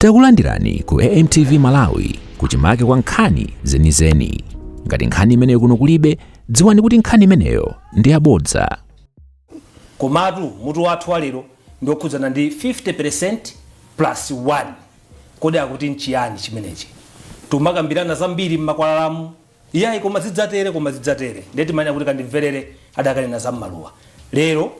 Takulandirani ku AMTV Malawi, kuchimake kwa nkhani zenizeni. Ngati nkhani imeneyo kuno kulibe, dziwani kuti nkhani imeneyo ndi yabodza. Komatu mutu wathu walero ndiokhudzana ndi 50% plus 1. Kodi akuti nchiyani chimenechi? Tumakambirana zambiri mmakwalalamu, iyayi, koma zidzatere, koma zidzatere. Ndeti manya kuti kandimverere adakanena za mmaluwa. Lero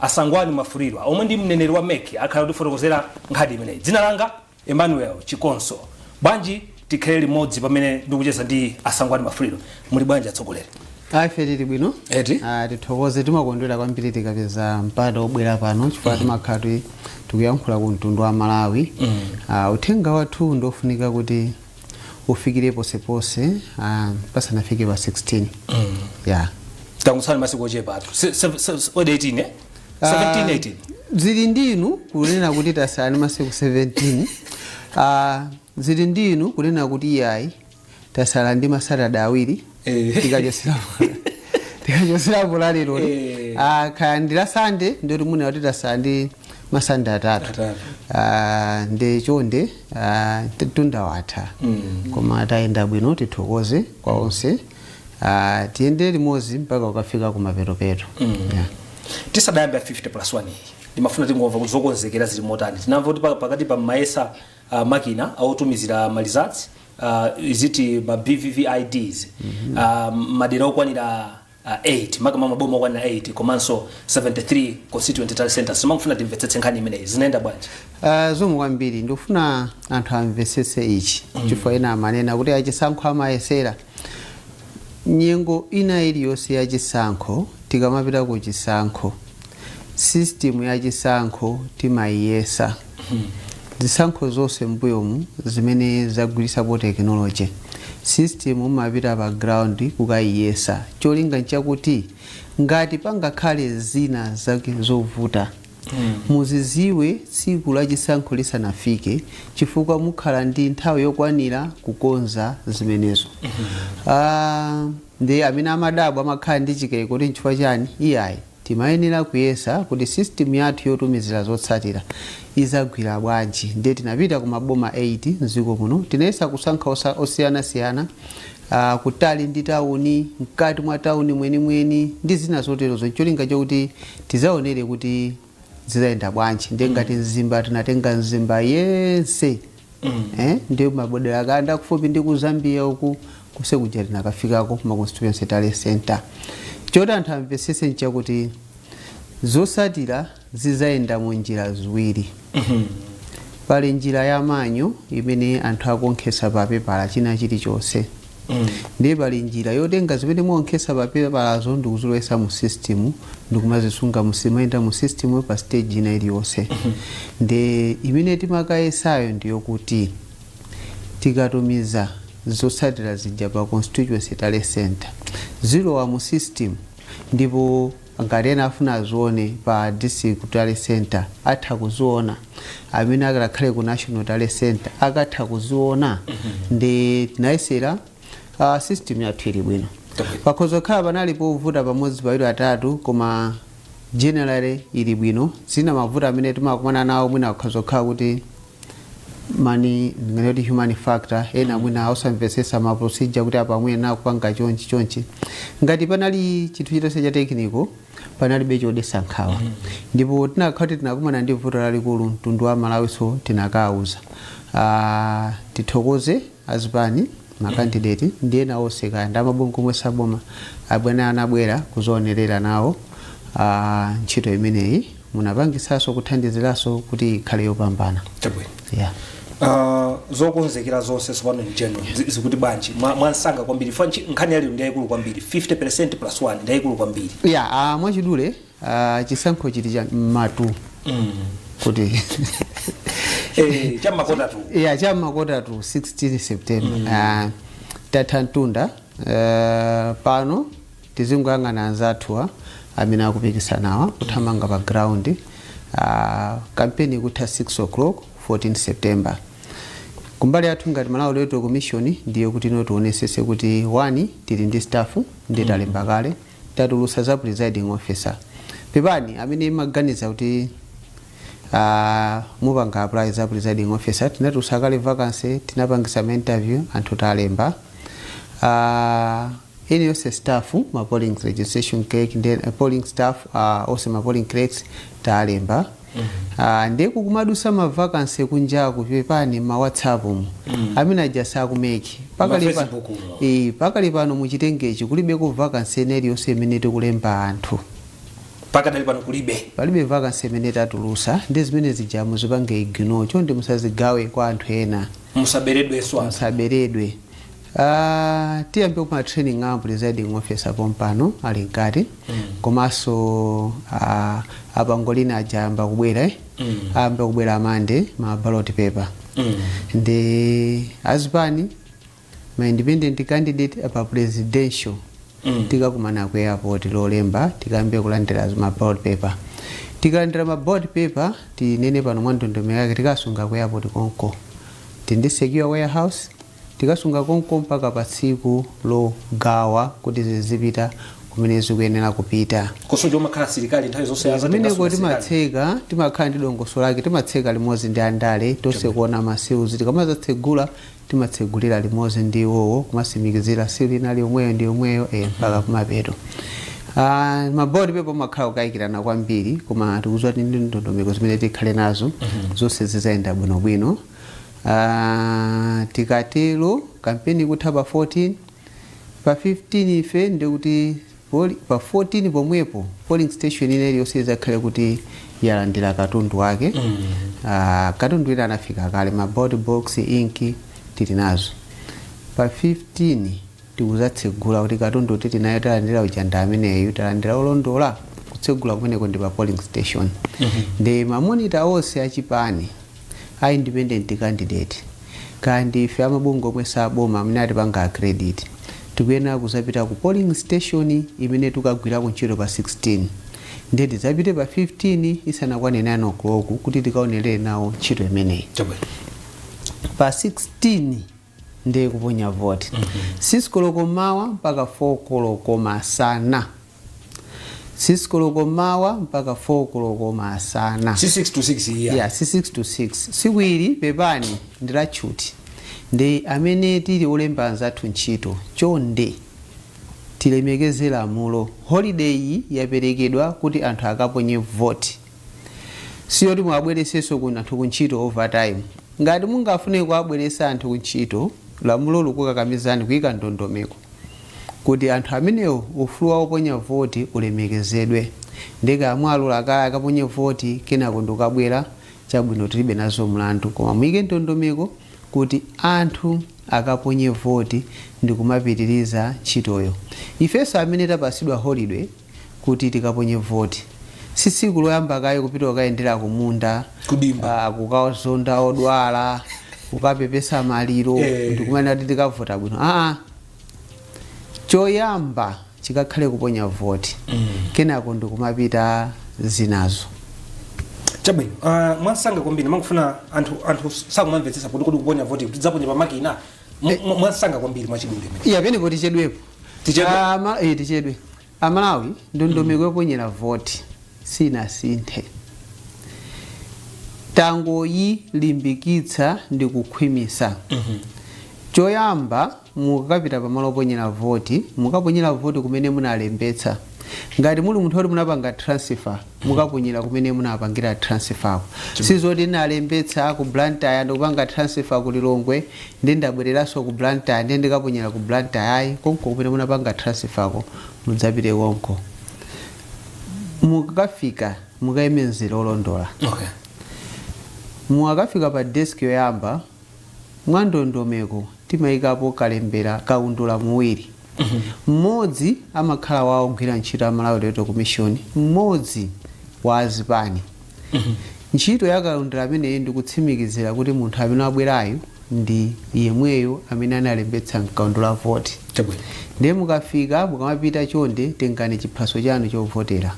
Asangwani Mwafulirwa, omwe ndi mneneri wa MEC, akhala kutifotokozera nkhani imeneyi. Dzina langa Emmanuel Chikonso. Bwanji tikhale limodzi pamene ndikucheza ndi Asangwani Mwafulirwa. Muli bwanji, atsogoleri? Ife tili bwino. Eti? Ah, tithokoze. Timakondwera kwambiri tikapeza mpata obwera pano, chifukwa timakhala tikuyankhula ku mtundu wa Malawi. Ah, uthenga wathu ndofunika kuti ufikire posepose pasanafike pa 16, yeah. Tangutsani masiku ochepa atu. Ode 18, eh? 17, 18. Zili ndinu kunena kuti tasala ndi masiku 17. Zili ndinu kunena kuti iyayi, tasala ndi masatade 2. Tikachoserapo la lero, kaya ndi la Sande, ndoti muna kuti tasala ndi masande 3. 3. Ndi chonde, tunda watha, koma tayenda bwino. Tithokoze kwa onse. Tiyende limodzi mpaka ukafika kumapetopeto, yeah. Tisadayambe 50 plus 1 iyi, ndimafuna tingomva kuti zokonzekera zili motani. Tinamva kuti pakati pa mayesa makina aotumizira ma results, iziti ma BVVIDs, madera okwanira 8, makama maboma okwanira 8, komanso 73 constituent tally centers. Timangofuna timvetsetse nkhani imeneyi, zinaenda bwanji? Zomwe kwambiri ndikufuna anthu amvetsetse ichi, chifukwa ena amanena kuti achisankho amayesera nyengo ina iliyonse ya chisankho. Tikamapita ku chisankho, system ya chisankho timayiyesa. Zisankho zonse mbuyomu zimene zagwiritsapo technology, system umapita pa ground kukayiyesa. Cholinga nchakuti ngati pangakhale zina zake zovuta, muziziwe tsiku la chisankho lisanafike, chifukwa mukhala ndi nthawi yokwanira kukonza zimenezo. Ndi amene amadabwa, amakhala ndi chikayiko kuti nchifukwa chani. Iyayi, timayenera kuyesa kuti system yathu yotumizira zotsatira izagwira bwanji. Ndiye tinapita ku maboma 8 mdziko muno, tinayesa kusankha osiyanasiyana, kutali ndi tawuni, mkati mwa tawuni mwenimweni ndi zina zoterozo, cholinga chokuti tizaonere kuti zizayenda bwanji. Ndiye ngati Mzimba, tinatenga Mzimba yense, ndiye mabodera akanda kufupi ndi ku Zambia uku kuse kuja tinakafikako ma constituency tally center. Choti anthu amvetsetse nchakuti zotsatira zizayenda mu njira ziwiri. Pali njira ya manual imene anthu akonkhesa pa pepala china chilichonse, ndiye pali njira yotenga zimene muonkhesa pa pepalazo ndikuzilowesa mu system, ndikumazisunga musimayenda mu system pa stage ina iliyonse. Ndi imene timakayesayo ndiyokuti tikatumiza zotsatira zija pa constituency tally center, zilowa mu system, ndipo ngati ena afuna azione pa district tally center atha kuziona, amene akalakhale ku national tally center akatha kuziona. Ndi tinayesera, system yathu ili bwino. Pakhoza kukhala panali povuta pamodzi, pawiri, atatu, koma generally ili bwino. Zina mavuto amene timakumana nawo mwina kukhoza kukhala kuti mani ndingati human factor, ena mwina osamvetsetsa ma procedure kuti apa mwina kupanga chonchi chonchi. Ngati panali chinthu chilichonse cha technical, panalibe chodetsa nkhawa. Ndipo tinakhala kuti tinakumana ndi vuto lalikulu, mtundu wa Malawi so tinakawuza. Tithokoze azipani, ma candidate ndi ena onse, kaya ndi amabungwe omwe saboma, abwana anabwera kuzoonerera nawo ntchito imeneyi. Munapangisanso kuthandiziranso kuti ikhale yopambana. Chabwino. Yeah. Zokonzekera zonse tsopano in general zikuti bwanji mwansanga kwambiri? Fa nkhani yalero ndi yayikulu kwambiri, 50% plus 1 ndi yayikulu kwambiri. Yeah, mwachidule, chisankho chili cha matu kuti Cha ma quarter to. Yeah, cha ma quarter to 16 September. Tatha mtunda. Pano tizingoyang'ana anzathuwa amene akupikisanawa kuthamanga pa ground. Kampeni ikutha 6 o'clock 14 September. Kumbali yathu ngati Malawi Electoral Commission, ndiye kuti ino tionesese kuti 1, tili ndi staff, ndi talemba kale, tatulusa za presiding officer. Pepani amene imaganiza kuti Mupanga apply za presiding officer, tinatulutsa kale vacancy, tinapangisa ma interview, anthu talemba. Ene yonse staff, ma polling registration clerk ndi polling staff, onse ma polling clerks talemba. Ndiye kukumadusa ma vacancy kunjaku, pepani, ma WhatsApp mu amene aja sakumeki pakali Ma Facebook umo. Pakali pano muchitengechi kulibeko vacancy ene iliyonse imene tikulemba anthu. Pakadali pano kulibe. Palibe vacancy imene tatulusa, ndi zimene zija muzipange ignore, chonde musazigawe kwa anthu ena. Musaberedwenso anthu. Musaberedwe. Tiyambe kuma training a presiding officer pompano ali mkati. Komanso apangolina aja ayamba kubwera, eh? Ayamba kubwera Mande ma ballot paper. Ndi azipani, ma independent candidate apa presidential, tikakumana ku airport Lolemba, tikambe kulandira ma ballot paper. Tikalandira ma ballot paper, tinene pano mwa ndondomeko yake, tikasunga ku airport konko, tindi secure warehouse, tikasunga konko mpaka pa tsiku logawa kuti zizipita kumene zikuyenera kupita. Kosoja umakhala asilikali nthawi zonse? Kumeneko timatseka, timakhala ndi dongosolo lake, timatseka limodzi ndi andale tonse kuona ma seals. Tikamazatsegula, timatsegulira limodzi ndi iwowo, kumasimikizira seal inali yomweyo ndi yomweyo, mpaka kumapeto. Ma ballot paper makhala kukayikirana kwambiri, koma tikudziwa kuti ndi ndondomeko zimene tikhale nazo zonse zizayenda bwinobwino. Tikatero kampeni ikutha pa 14, pa 15 ife ndikuti pa 14 pomwepo polling station ine iliyonse izakhale kuti yalandira katundu wake. Katundu ina anafika kale, ma ballot box, ink tili nazo. Pa 15 tikuzatsegula kuti katundu tili nayo, talandira uja ndi ameneyu, talandira olondola. Kutsegula kumeneko ndi pa polling station. Ndi ma monitor onse achipani, a independent candidate, kandi ife amabungwe omwe saboma amene atipanga accredit, tikuyenera kuzapita ku polling station imene tikagwirako ntchito pa 16. Ndiye tidzapite pa 15 isanakwane 9 o'clock kuti tikaonerere nawo ntchito imeneyi. Chabwino. Pa 16 ndiye kuponya voti, 6 koloko mawa mpaka 4 koloko masana, 6 koloko mawa mpaka 4 koloko masana. Si 6 to 6 iya? Yeah, si 6 to 6. Tsiku ili, pepani, ndi latchuti. Ndi amene tili olemba anzathu ntchito, chonde tilemekeze lamulo. Holiday iyi yaperekedwa kuti anthu akaponye voti, siyoti muwabweresenso ku anthu kuntchito overtime. Ngati mungafune kuwabweresa anthu kuntchito, lamulo likukakamizani kuyika ndondomeko kuti anthu amenewo ufulu wawo oponya voti ulemekezedwe. Ndeka amwalula kaya akaponye voti, kenako ndikabwera, chabwino, tilibe nazo mlandu, koma muyike ndondomeko kuti anthu akaponye voti ndikumapitiriza ntchitoyo. Ifenso amene tapasidwa holiday kuti tikaponye voti, si tsiku loyamba kaye kupita kukayendera kumunda. Kudimba. Kukazonda odwala, kukapepesa maliro, ndikumana kuti tikavota bwino. Aa, choyamba chikakhale kuponya voti, kenako ndikumapita zinazo. Chabwino. Mwansanga kwambiri, mangofuna anthu sakumamvetsetsa kuti kodi kuponya voti tidzaponya pa makina? Mwansanga kwambiri, mwachidule imene. Iya, penepo tichedwepo. Tichedwe? Tichedwe. Amalawi, ndondomeko yoponyera voti sinasinthe, tangoyilimbikitsa ndi kukhwimisa. Choyamba, mukapita pamalo oponyera voti, mukaponyera voti kumene munalembetsa. Ngati muli munthu oti munapanga transfer, mukaponyera kumene munapangira transfer. Sizoti nalembetsa ku Blantyre, ndikupanga transfer ku Lilongwe, ndi ndabwereranso ku Blantyre, ndi ndikaponyera ku Blantyre. Ayi, konko kumene munapanga transfer ko mudzapite konko. Mukakafika, mukayime mzere olondola. Mukakafika pa desk yoyamba, mwandondomeko timayikapo kalembera kaundula muwiri. Mmodzi amakhala wa ogwira ntchito a Malawi Electoral Commission, mmodzi wa azipani. Ntchito ya kaundula ameneyi ndikutsimikizira kuti munthu amene wabwerayo ndi yemweyo amene analembetsa mkaundula voti. Ndiye mukafika, mukamapita, chonde tengani chiphaso chanu chovotera.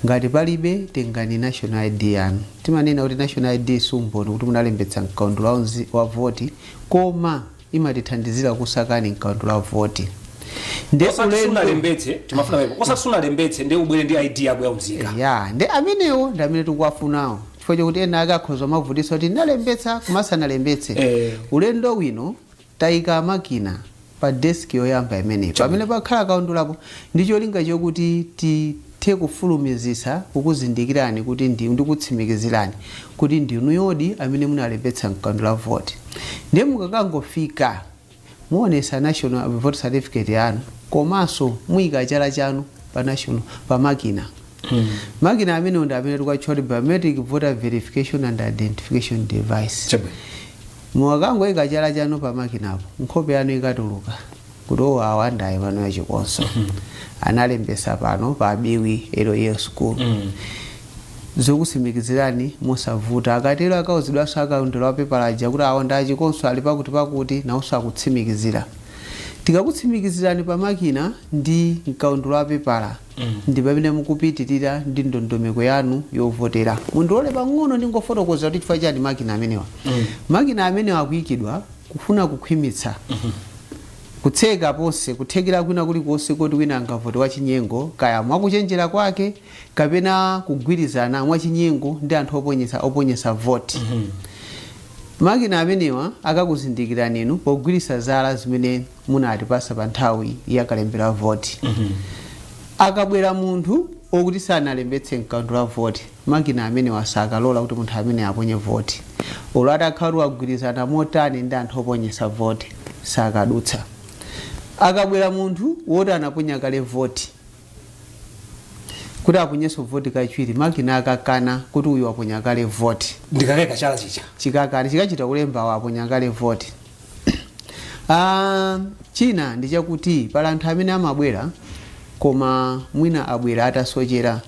Ngati palibe, tengani national ID yanu. Timanena kuti national ID sumboni kuti munalembetsa mkaundula wa voti, koma imatithandizira kusakani mkaundula wa voti. Ndiye osati sunalembetse, timafuna pepo, osati sunalembetse ndiye ubwere ndi ID yako yaunzika. Ya, ndi amenewo ndi amene tikuwafunawo. Chifukwa chokuti ena ake akhoza mavutisa kuti nalembetsa kumasanalembetse. Ulendo wino tayika makina pa desk yoyamba imeneyi pamene pakhala kaundulapo, ndi cholinga chokuti tithe kufulumizitsa kukuzindikirani kuti ndikutsimikizirani kuti ndinuyodi amene munalembetsa mkaundula vote. Ndiye mukakangofika, muonesa national voter certificate yanu, komanso muyika chala chanu pa national pa makina. Makina amene ndi amene tikatchula kuti biometric voter verification and identification device. Mukakangoyika chala chanu pa makinapo, nkhope yanu ikatuluka kuti owo awa ndaye pano yachikonso analembesa pano pa Biwi LEA School, zokutsimikizirani mosavuta. Akatero akauzidwanso akaundula wapepala kuti awa ndi achikonso ali pakuti pakuti, nawonso akutsimikizira. Tikakutsimikizirani pa makina ndi mkaundula wapepala, ndi pamene mukupitirira ndi ndondomeko yanu yovotera. Mundilole pang'ono ndingofotokoza kuti chifukwa chani makina amenewa. Makina amenewa akuyikidwa kufuna kukhwimitsa kutseka ponse kuthekera kwina kulikonse koti wina angavote wachinyengo, kaya mwakuchenjera kwake kapena kugwirizana mwachinyengo ndi anthu oponyesa voti. Makina amenewa akakuzindikirani inu pogwiritsa zala zimene munatipasa pa nthawi yakalembera voti. Akabwera munthu okuti sanalembetse mkaundula voti, makina amenewa sakalola kuti munthu amene aponye voti. Olo atakhala wagwirizana motani ndi anthu oponyesa voti, sakadutsa. Akabwera munthu woti anaponya kale voti, kuti aponyenso voti kachiwiri, makina akakana kuti uyu waponya kale voti. Ndikakeka chala chicha. Chikakana, chikachita kulemba waponya kale voti. China ndi chakuti pali anthu amene amabwera koma mwina abwera atasochera.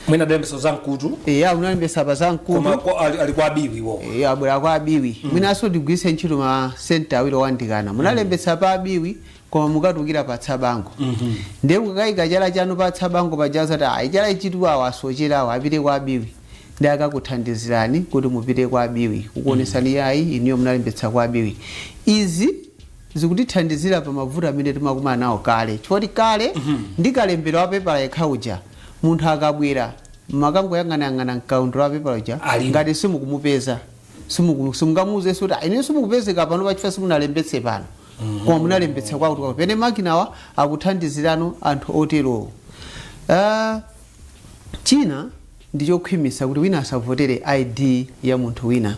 Mwina adalembesa za mkutu. Eya, unalembesa pa za mkutu. Koma ali kwa Abiwi iwo. Eya, abwera kwa Abiwi. Mwinanso tigwiritse ntchito ma center awiri owandikana. Munalembetsa pa Abiwi koma mukatukira pa Tsabango. Ndiye mukakayika chala chanu pa Tsabango paja, zati ayi, chala ichitu awo asochera, awo apite kwa Abiwi, ndi akakuthandizirani kuti mupite kwa Abiwi, kukuonesani yayi, inuyo munalembetsa kwa Abiwi. Izi zikutithandizira pa mavuto amene timakumana nawo kale, chifukwa kale ndi kalembera wa pepala yekha uja, munthu akabwera makangoyang'anayang'ana mkaundula wa pepala uja. Alipo. Ngati simukumupeza, simungamuuzenso kuti inuyo simukupezeka pano pachifukwa simunalembetse pano, koma munalembetsa kwakuti kwakuti. Pene makinawa akuthandizirano anthu oterowo. China ndi chokhwimisa kuti wina asavotere ID ya munthu wina.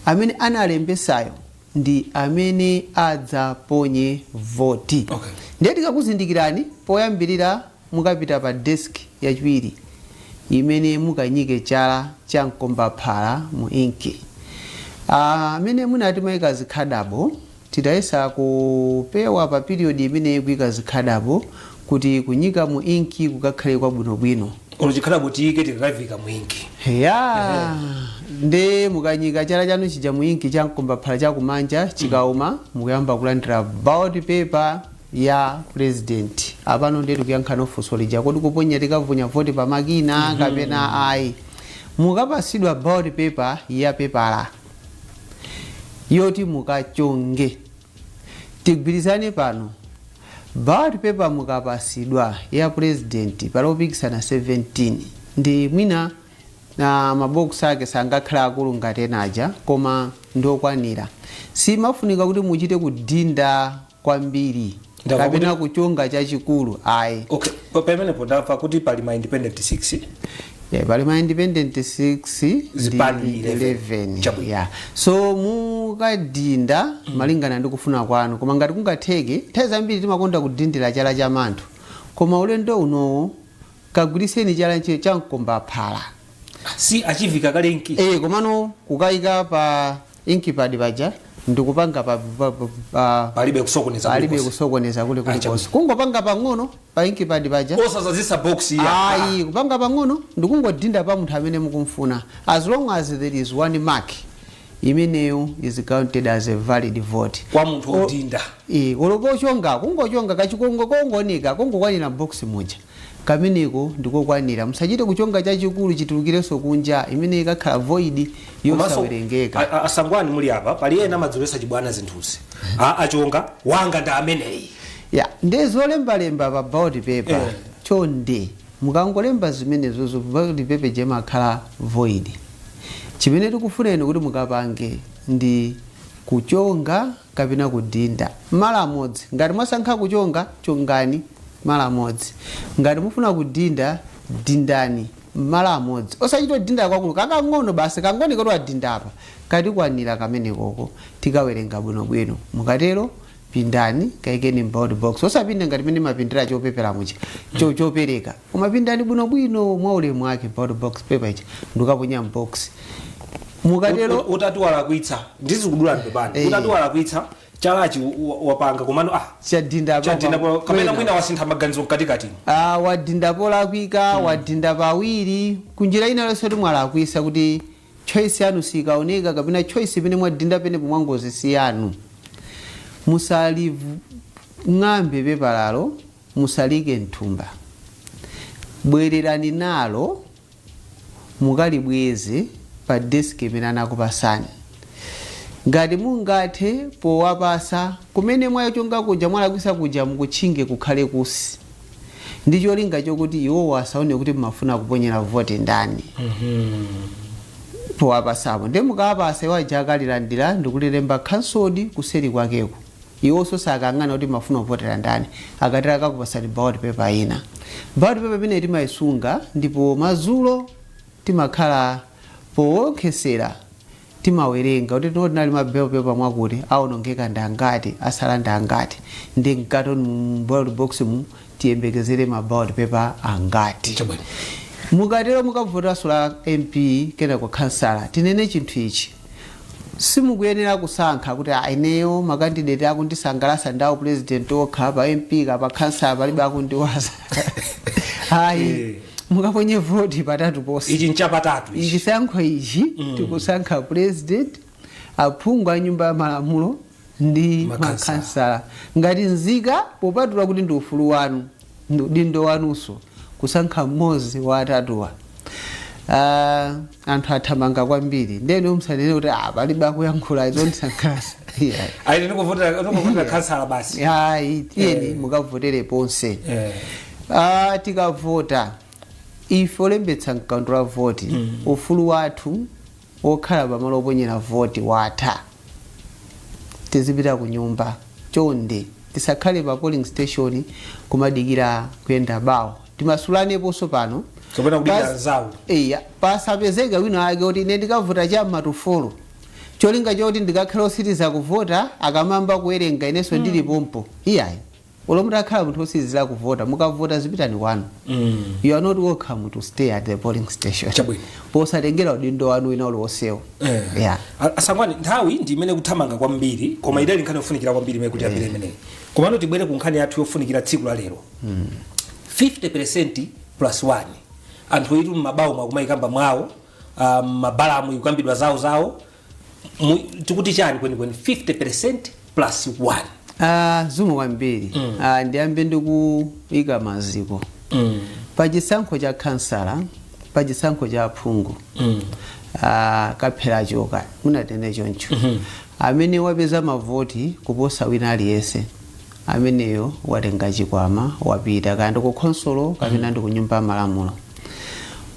Amene analembesayo ndi amene adzaponye voti. Ndiye tikakuzindikirani poyambirira, mukapita pa desk yachiwiri imene mukanyike chala cha mkombaphala mu inki. Amene munati mayika zikhadabo, titayesa kupewa pa period imeneyi kuyika zikhadabo kuti kunyika mu inki kukakhale kwabwinobwino. Olo chikhadabo tiyike, tikakavika mu inki. Ya, ndi mukanyika chala chanu chija mu inki cha mkombaphala chakumanja, chikauma mukuyamba kulandira ballot paper ya president. Apano ndiye tikuyankha funso lija, kodi kuponya tikavunya voti pa makina kapena ayi? Mukapasidwa ballot paper ya pepala yoti mukachonge. Tigwirizane pano, ballot paper mukapasidwa ya president, pali opikisana 17, ndi mwina na maboksi ake sangakhala akulu ngati ena aja, koma ndokwanira. Simafunika kuti muchite kudinda kwambiri Ndamva. kapena kuchonga chachikulu, ayi. Okay, pamenepo ndamva kuti pali ma independent 6. Yeah, pali ma independent 6. Zipani 11. 11. Chabwino. Yeah. So mukadinda malingana ndi kufuna kwanu, koma ngati kungatheke, nthawi zambiri timakonda kudindira chala cha manthu, koma ulendo unowo kagwiriseni chala cha mkombaphala. Si achivika kale inki? Eh, komano kukayika pa ink pad paja ndikupanga pa Palibe kusokoneza palibe kulikonse. Kusokoneza kuli kulikonse, kungopanga pang'ono pa ink pad paja. Osazazisa box ya. Ayi, kupanga pang'ono ndikungodinda pa munthu amene mukumfuna. As long as there is one mark, imeneyo is counted as a valid vote. Kwa munthu odinda. Eh, olopochonga, kungochonga kachikongo kongooneka kongokwanira box muja, kameneko ndikokwanira. Musachite kuchonga chachikulu chitulukirenso kunja, imene ikakhala void yosawerengeka. Asangwani muli apa, pali ena amadzolesa chibwana zinthuzi. Achonga wanga ndi ameneyi. Ya, ndi zolembalemba pa ballot paper. Chonde, mukangolemba zimenezozo, ballot paper imakhala void. Chimene tikufuna inu kuti mukapange ndi kuchonga kapena kudinda malo amodzi. Ngati mwasankha kuchonga, chongani malo amodzi. Ngati mufuna kudinda, dindani malo amodzi. Osachita kudinda kwakulu, kakang'ono basi, kangoni koti wadinda apa katikwanira kamenekoko, tikawerenga bwinobwino. Mukatero pindani, kaikeni m'ballot box. Osapinda ngati mene mapindira chopepera muja chopereka, koma pindani bwinobwino mwa ulemu wake ballot box paper ichi ndikukaponya m'box. Mukatero Utati walakwitsa, ndizikudula mpepani, utati walakwitsa chalachi wapanga komano chadinda. Chadinda kapena mwina wasintha maganizo mkatikati. Ah, wadinda polakwika, wadinda pawiri, kunjira ina lonse kuti mwalakwisa kuti choice yanu sikaoneka kapena choice imene mwadinda penepo mwangozi si yanu, musaling'ambe pepalalo, musalike mthumba, bwererani nalo mukalibweze pa desk imene anakupasani. Ngati mungathe, powapasa kumene mwachonga kuja, mwalakwisa kuja, mukutchinge kukhale kusi ndi cholinga chokuti iwowo asaone kuti mmafuna kuponyera voti ndani powapasapo. Ndi mukawapasa, iwo aja akalilandira ndikulilemba "cancelled" kuseri kwakeko. Iwonso sakang'ana kuti mafuna kuvotera ndani. Akatera akakupasani ballot paper ina. Ballot paper imene timayisunga, ndipo madzulo timakhala powonkhesera, timawerenga kuti tino tinali ma ballot paper mwakuti awonongeka ndi angati, asala ndi angati, ndi mkatoni mu ballot box mu tiyembekezere ma ballot paper angati. Chabwino. Mukatero mukavotanso la MP kenako kansala. Tinene chinthu ichi: simukuyenera kusankha kuti, "Ah, ineyo ma candidate akundisangalasa ndawo president okha, pa MP kapa kansala palibe akundiwaza." Ayi. Mukaponye voti patatu ponse. Ichi nchapatatu ichi. Chisankho ichi tikusankha president, aphungu a nyumba ya malamulo ndi makansala. Makansala. Ngati nzika, popatula kuti ndi ufulu wanu, ndi udindo wanunso kusankha mmodzi wa atatuwa. Anthu athamanga kwambiri, ndene musanene kuti, "Ah, palibe akuyankhula izondisangalasa." Yeah. Ayi, ndikuvotera kansala basi. Ayi, tiyeni mukavotere ponse. Tikavota ife olembetsa mkaundula la voti, ufulu wathu wokhala pamalo oponyera voti watha, tizipita ku nyumba. Chonde tisakhale pa polling station kumadikira kuyenda bawo. Timasulaneponso pano. Kapena kudikira anzawo. Iya, pasapezeke wina ake kuti, "Ine ndikavota cham'ma 4," cholinga choti ndikakhale osiriza kuvota, akamamba kuwerenga inenso ndilipompo. Iyayi, olo mutakhala munthu osirizira kuvota, mukavota zipitani kwanu. You are not welcome to stay at the polling station Chabwino. posatengera udindo wanu wina uliwonsewo. Yeah. Asangwani, nthawi ndi imene kuthamanga kwambiri, koma idali nkhani yofunikira kwambiri imene kuti yapita imeneyi. Komano tibwere ku nkhani yathu yofunikira tsiku la lero, 50% plus 1. Anthu itu m'mabawo mwakumayikamba mwawo, mabalamu ikukambidwa zawo zawo. Tikuti chani kwenikweni 50% plus 1? Zikomo kwambiri. Ndiyambe ndikuyika maziko. Pa chisankho cha kansala, pa chisankho cha aphungu, kaphera choka munatene choncho, amene wapeza mavoti kuposa wina aliyense, ameneyo watenga chikwama, wapita kaya ndi ku khonsolo kapena ndi ku nyumba ya malamulo.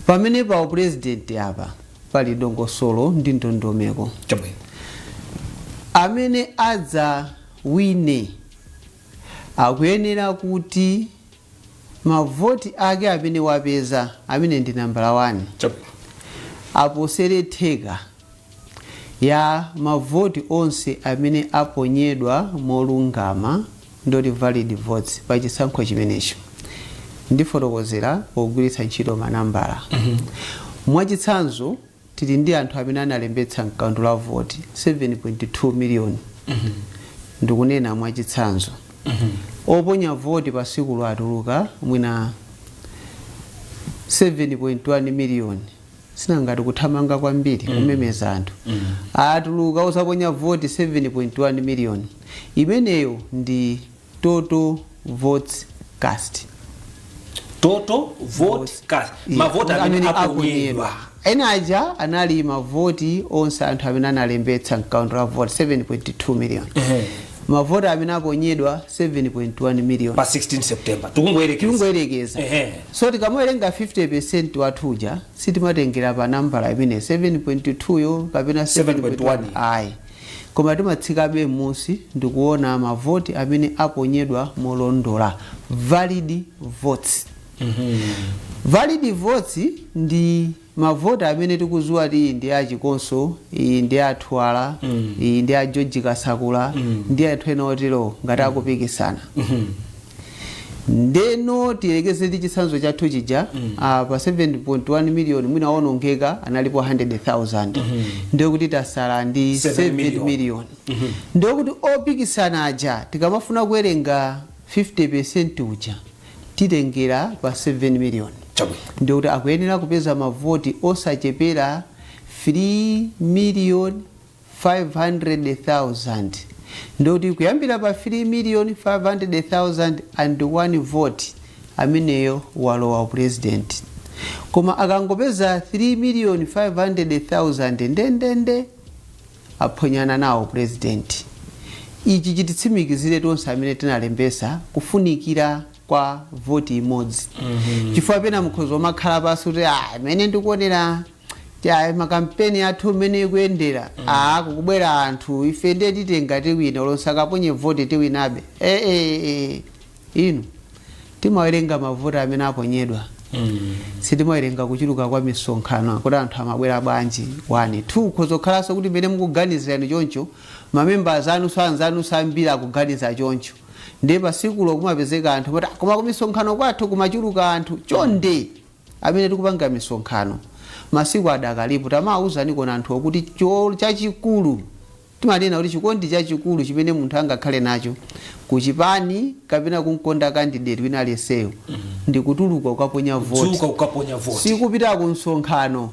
Pamene pa upurezidenti apa pali dongosolo ndi ndondomeko. Amene adzawine akuyenera kuti mavoti ake amene wapeza, amene ndi nambala 1, aposere theka ya mavoti onse amene aponyedwa molungama, ndoti valid votes, pa chisankho chimenecho. Ndifotokozera pogwiritsa ntchito manambala. Mwachitsanzo, tili ndi anthu amene analembetsa mkaundula la voti 7.2 miliyoni. Ndikunena mwachitsanzo, oponya voti pa tsiku atuluka mwina 7.1 miliyoni. Sinangati kuthamanga kwambiri kumemeza anthu atuluka osaponya voti 7.1 miliyoni, imeneyo ndi total votes cast. Total vote cast, mavoti amene aponyedwa. Ena aja anali mavoti onse anthu amene analembetsa mkaundula la voti 7.2 million. Mavoti amene aponyedwa 7.1 million Pa 16 September, tikungoyerekeza. Tikungoyerekeza. So tikamawerenga 50% wathuja, sitimatengera pa nambala imene 7.2 yo kapena 7.1. Ayi, koma timatsikabe m'munsi ndikuona mavoti amene aponyedwa molondola, valid votes. Valid votes ndi mavoti amene tikuziwa kuti iyi ndi achikonso, iyi ndi athwala, iyi ndi a George Kasakula, ndi anthu ena otero ngati akupikisana. Ndeno tiyelekeze ndi chitsanzo chathu chija, pa 7.1 million mwina wonongeka analipo 100,000, ndiye kuti tasala ndi 7 7 million. million. Ndiye kuti opikisana aja, tikamafuna kuwerenga 50% uja, titengera pa 7 million. Ndiye kuti akuyenera kupeza mavoti osachepera 3 million 500,000. Ndikuti kuyambira pa 3 million 500,000 and one vote, ameneyo walowa president. Koma akangopeza 3 million 500,000 ndendende, aphonyana nawo president. Ichi chititsimikizire tonse amene tinalembesa kufunikira kwa voti imodzi, chifukwa pena mukhoza umakhala pasi kuti, "Ah, amene ndikuonera ti ayi makampeni athu mmene ikuyendera, kukubwera anthu, ife ndiye titenga, tiwina, lonse akaponye voti tiwinabe." Inu, timawerenga mavoti amene aponyedwa, sitimawerenga kuchuluka kwa misonkhano, kuti anthu amabwera bwanji. 1, 2, khozokhalanso kuti mmene mukuganizirani choncho, mamembers anu so anzanu ambiri akuganiza choncho, ndiye pasikulo kumapezeka anthu kuti, "Ah, koma kumisonkhano kwathu kumachuluka anthu." Chonde, amene tikupanga misonkhano, masiku adakalipo, tamawuzani kona anthu okuti chachikulu timanena kuti chikondi chachikulu chimene munthu angakhale nacho kuchipani kapena kumkonda candidate wina aliyenseyo ndi kutuluka kukaponya voti. Dzuka kukaponya voti. Sikupita ku msonkhano,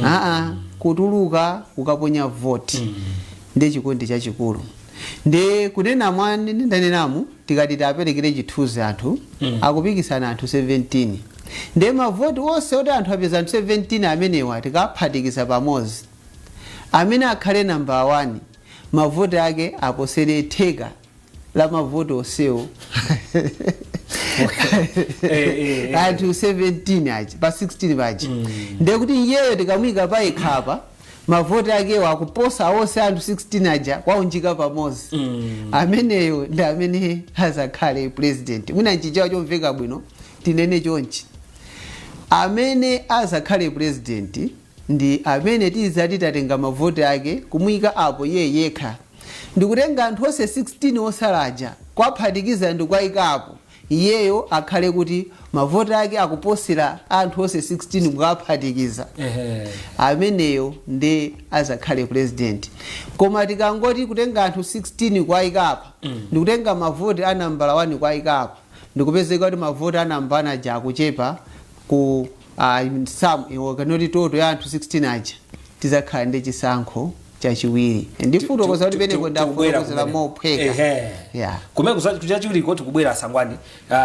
aa, kutuluka kukaponya voti ndi chikondi chachikulu. Ndi kunena mwa ndanenamu, tikati tiaperekere chithunzi, anthu akupikisana anthu 17, ndi mavoti onse oti anthu apeza, anthu 17 amenewa, tikaphatikiza pamodzi, amene akhale namba 1 mavoti ake aposere theka la mavoti onsewo anthu 17 aja pa 16 paja. Ndiye kuti iyeyo tikamuyika payekhapa, mavoti akewo akuposa onse anthu 16 aja kwaunjika pamodzi. Ameneyo ndi amene azakhale president. Mwina nchichewa chomveka bwino tinene chonchi: amene azakhale president ndi amene tizati tatenga mavoti ake kumuyika apo iye yekha, ndikutenga anthu onse 16 osalaja kwaphatikiza ndikwayika apo, iyeyo akhale kuti mavoti ake akuposera anthu onse 16 mukaphatikiza. Ameneyo ndi azakhale president. Koma tikangoti kutenga anthu 16 kwayika apa, ndikutenga mavoti a nambala 1 kwayika apa, ndikupezeka kuti mavoti a namba 1 aja akuchepa ku sum kanoti total ya anthu 16 aja, tizakhala ndi chisankho chachiwiri. Ndifotokoza kuti penepo ndafotokozera mophweka. Yeah. Kumene chachiwiriko tikubwera, asangwani.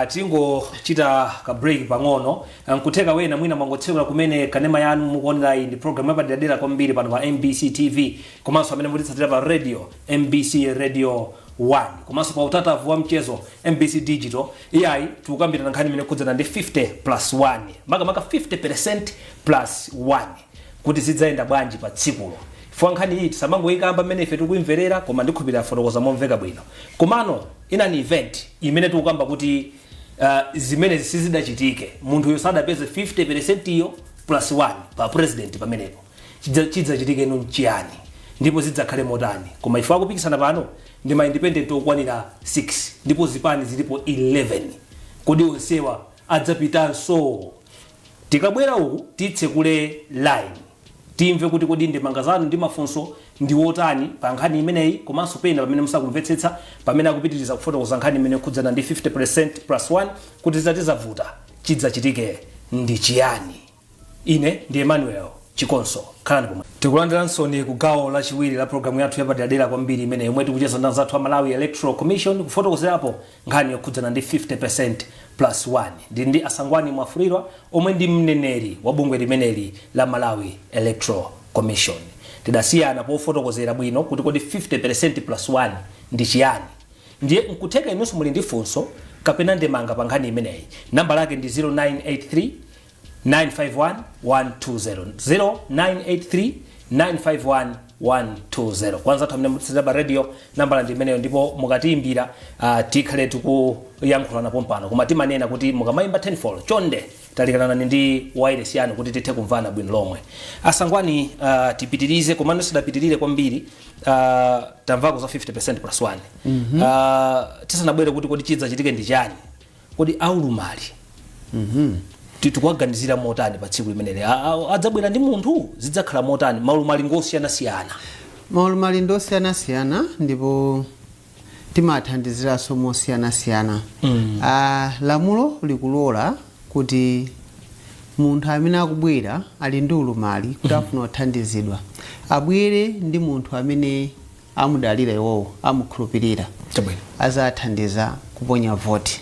Tingochita ka break pang'ono. Nkutheka wena mwina mwangotsekula kumene kanema yanu mukuonera, iyi ndi program yapaderadera kwambiri pano pa MBC TV, komanso amene mutitsatira pa radio, MBC Radio 1, komanso pa utatavu wa mchezo, MBC Digital. Iyayi, tikukambirana nkhani imene ikhudzana ndi 50 plus 1, makamaka 50% plus 1, kuti zidzayenda bwanji pa tsikulo. Chifukwa nkhani iyi tisamangoyikamba mmene ife tikuimverera, koma ndikhulupirira fotokoza momveka bwino. Komano in an event imene tikukamba kuti zimene sizidachitike, munthuyo sadapeze 50% iyo plus 1 pa president, pamenepo chidzachitike ino nchiyani ndipo zidzakhale motani? Koma ife akupikisana pano ndi ma independent okwanira 6, ndipo zipani zilipo 11. Kodi onsewa adzapitanso? Tikabwera uku titsekule line, timve kuti kodi ndemanga zanu ndi mafunso ndi wotani pa nkhani imeneyi, komanso pena pamene musakumvetsetsa pamene akupitiriza kufotokoza nkhani imene ikhudzana ndi 50% plus 1, kuti zitati zavuta chidzachitike ndi chiyani. Ine ndi Emmanuel Chikonso, khalani pomwe. Tikulandiranso ku gawo lachiwiri la programu yathu yapaderadera kwambiri imene yomwe tikucheza ndi anzathu a Malawi Electoral Commission, kufotokozerapo nkhani yokhudzana ndi 50% plus 1. Ndi Asangwani Mwafulirwa omwe ndi mneneri wa bungwe limeneli la Malawi Electoral Commission. Tidasiyana pofotokozera bwino kuti kodi 50% plus 1 Ndi chiyani? Ndiye nkutheka inunso muli ndi funso kapena ndemanga pa nkhani imeneyi. Namba lake ndi 0983 951 120, 0983 951 120. Kwanza anthu amene mutsatira pa radio, nambala ndi imeneyo, ndipo mukatiyimbira tikhale tikuyankhulana pompano. Koma timanena kuti mukamayimba 10 4, chonde talikanani ndi wireless yanu kuti tithe kumvana bwino lomwe. Asangwani, tipitirize, komano sidapitirire kwambiri. Tamvako za 50% plus 1. Tisanabwere kuti kodi chidzachitike ndi chani, kodi aulumali tikuwaganizira motani pa tsiku limeneli? Adzabwera ndi munthu? Zidzakhala motani? Maulumali ngosiyanasiyana. Maulumali ndosiyanasiyana ndipo timathandiziranso mosiyanasiyana. Lamulo likulola kuti munthu amene akubwera ali ndi ulumali kuti afuna kuthandizidwa, abwere ndi munthu amene amudalira iwowo, amukhulupirira, azathandiza kuponya voti.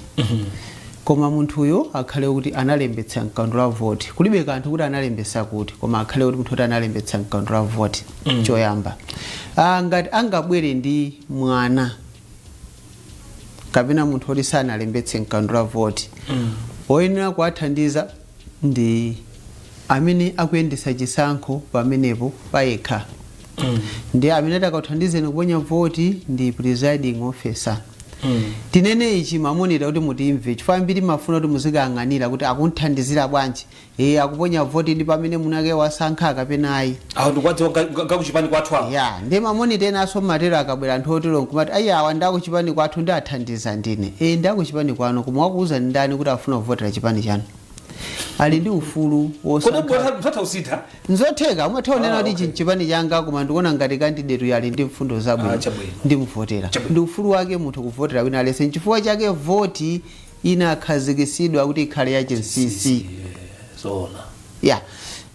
Koma munthuyo akhale kuti analembetsa mkaundula la voti. Kulibe kanthu kuti analembetsa kuti, koma akhale kuti munthu kuti analembetsa mkaundula la voti. Choyamba, ngati angabwere ndi mwana kapena munthu oti sanalembetse mkaundula la voti, oyenera kuwathandiza ndi amene akuyendetsa chisankho pamenepo payekha. Ndi amene atakathandizeni kuponya voti ndi presiding officer. Tinene ichi, ma monitor, kuti mutimve, chifukwa ambiri mafuna kuti muzikayang'anira kuti akunthandizira bwanji, e, akuponya voti ndi pamene munake wasankha kapena ayi. Awo ndikuwadziwa ngakuchipani kwathu awo. Ya, ndi ma monitor enanso matero, akabwera anthu otero nkumati, "Ayi, awa ndakuchipani kwathu, ndathandiza ndine." E, ndakuchipani kwanu, koma wakuuza ndani kuti afuna kuvotera chipani chanu? Ali ndi ufulu Kodi wosankha. Msatha usitha. Nzotheka, umatha kunena kuti okay. ichi nchipani changa, koma ndikuona ngati candidate ali ndi mfundo zabwino, Chabwino. ndimuvotera. Chabwino. Ndi ufulu wake munthu kuvotera wina aliyense. Nchifukwa chake voti inakhazikitsidwa kuti ikhale yachinsinsi. Zona. Ya,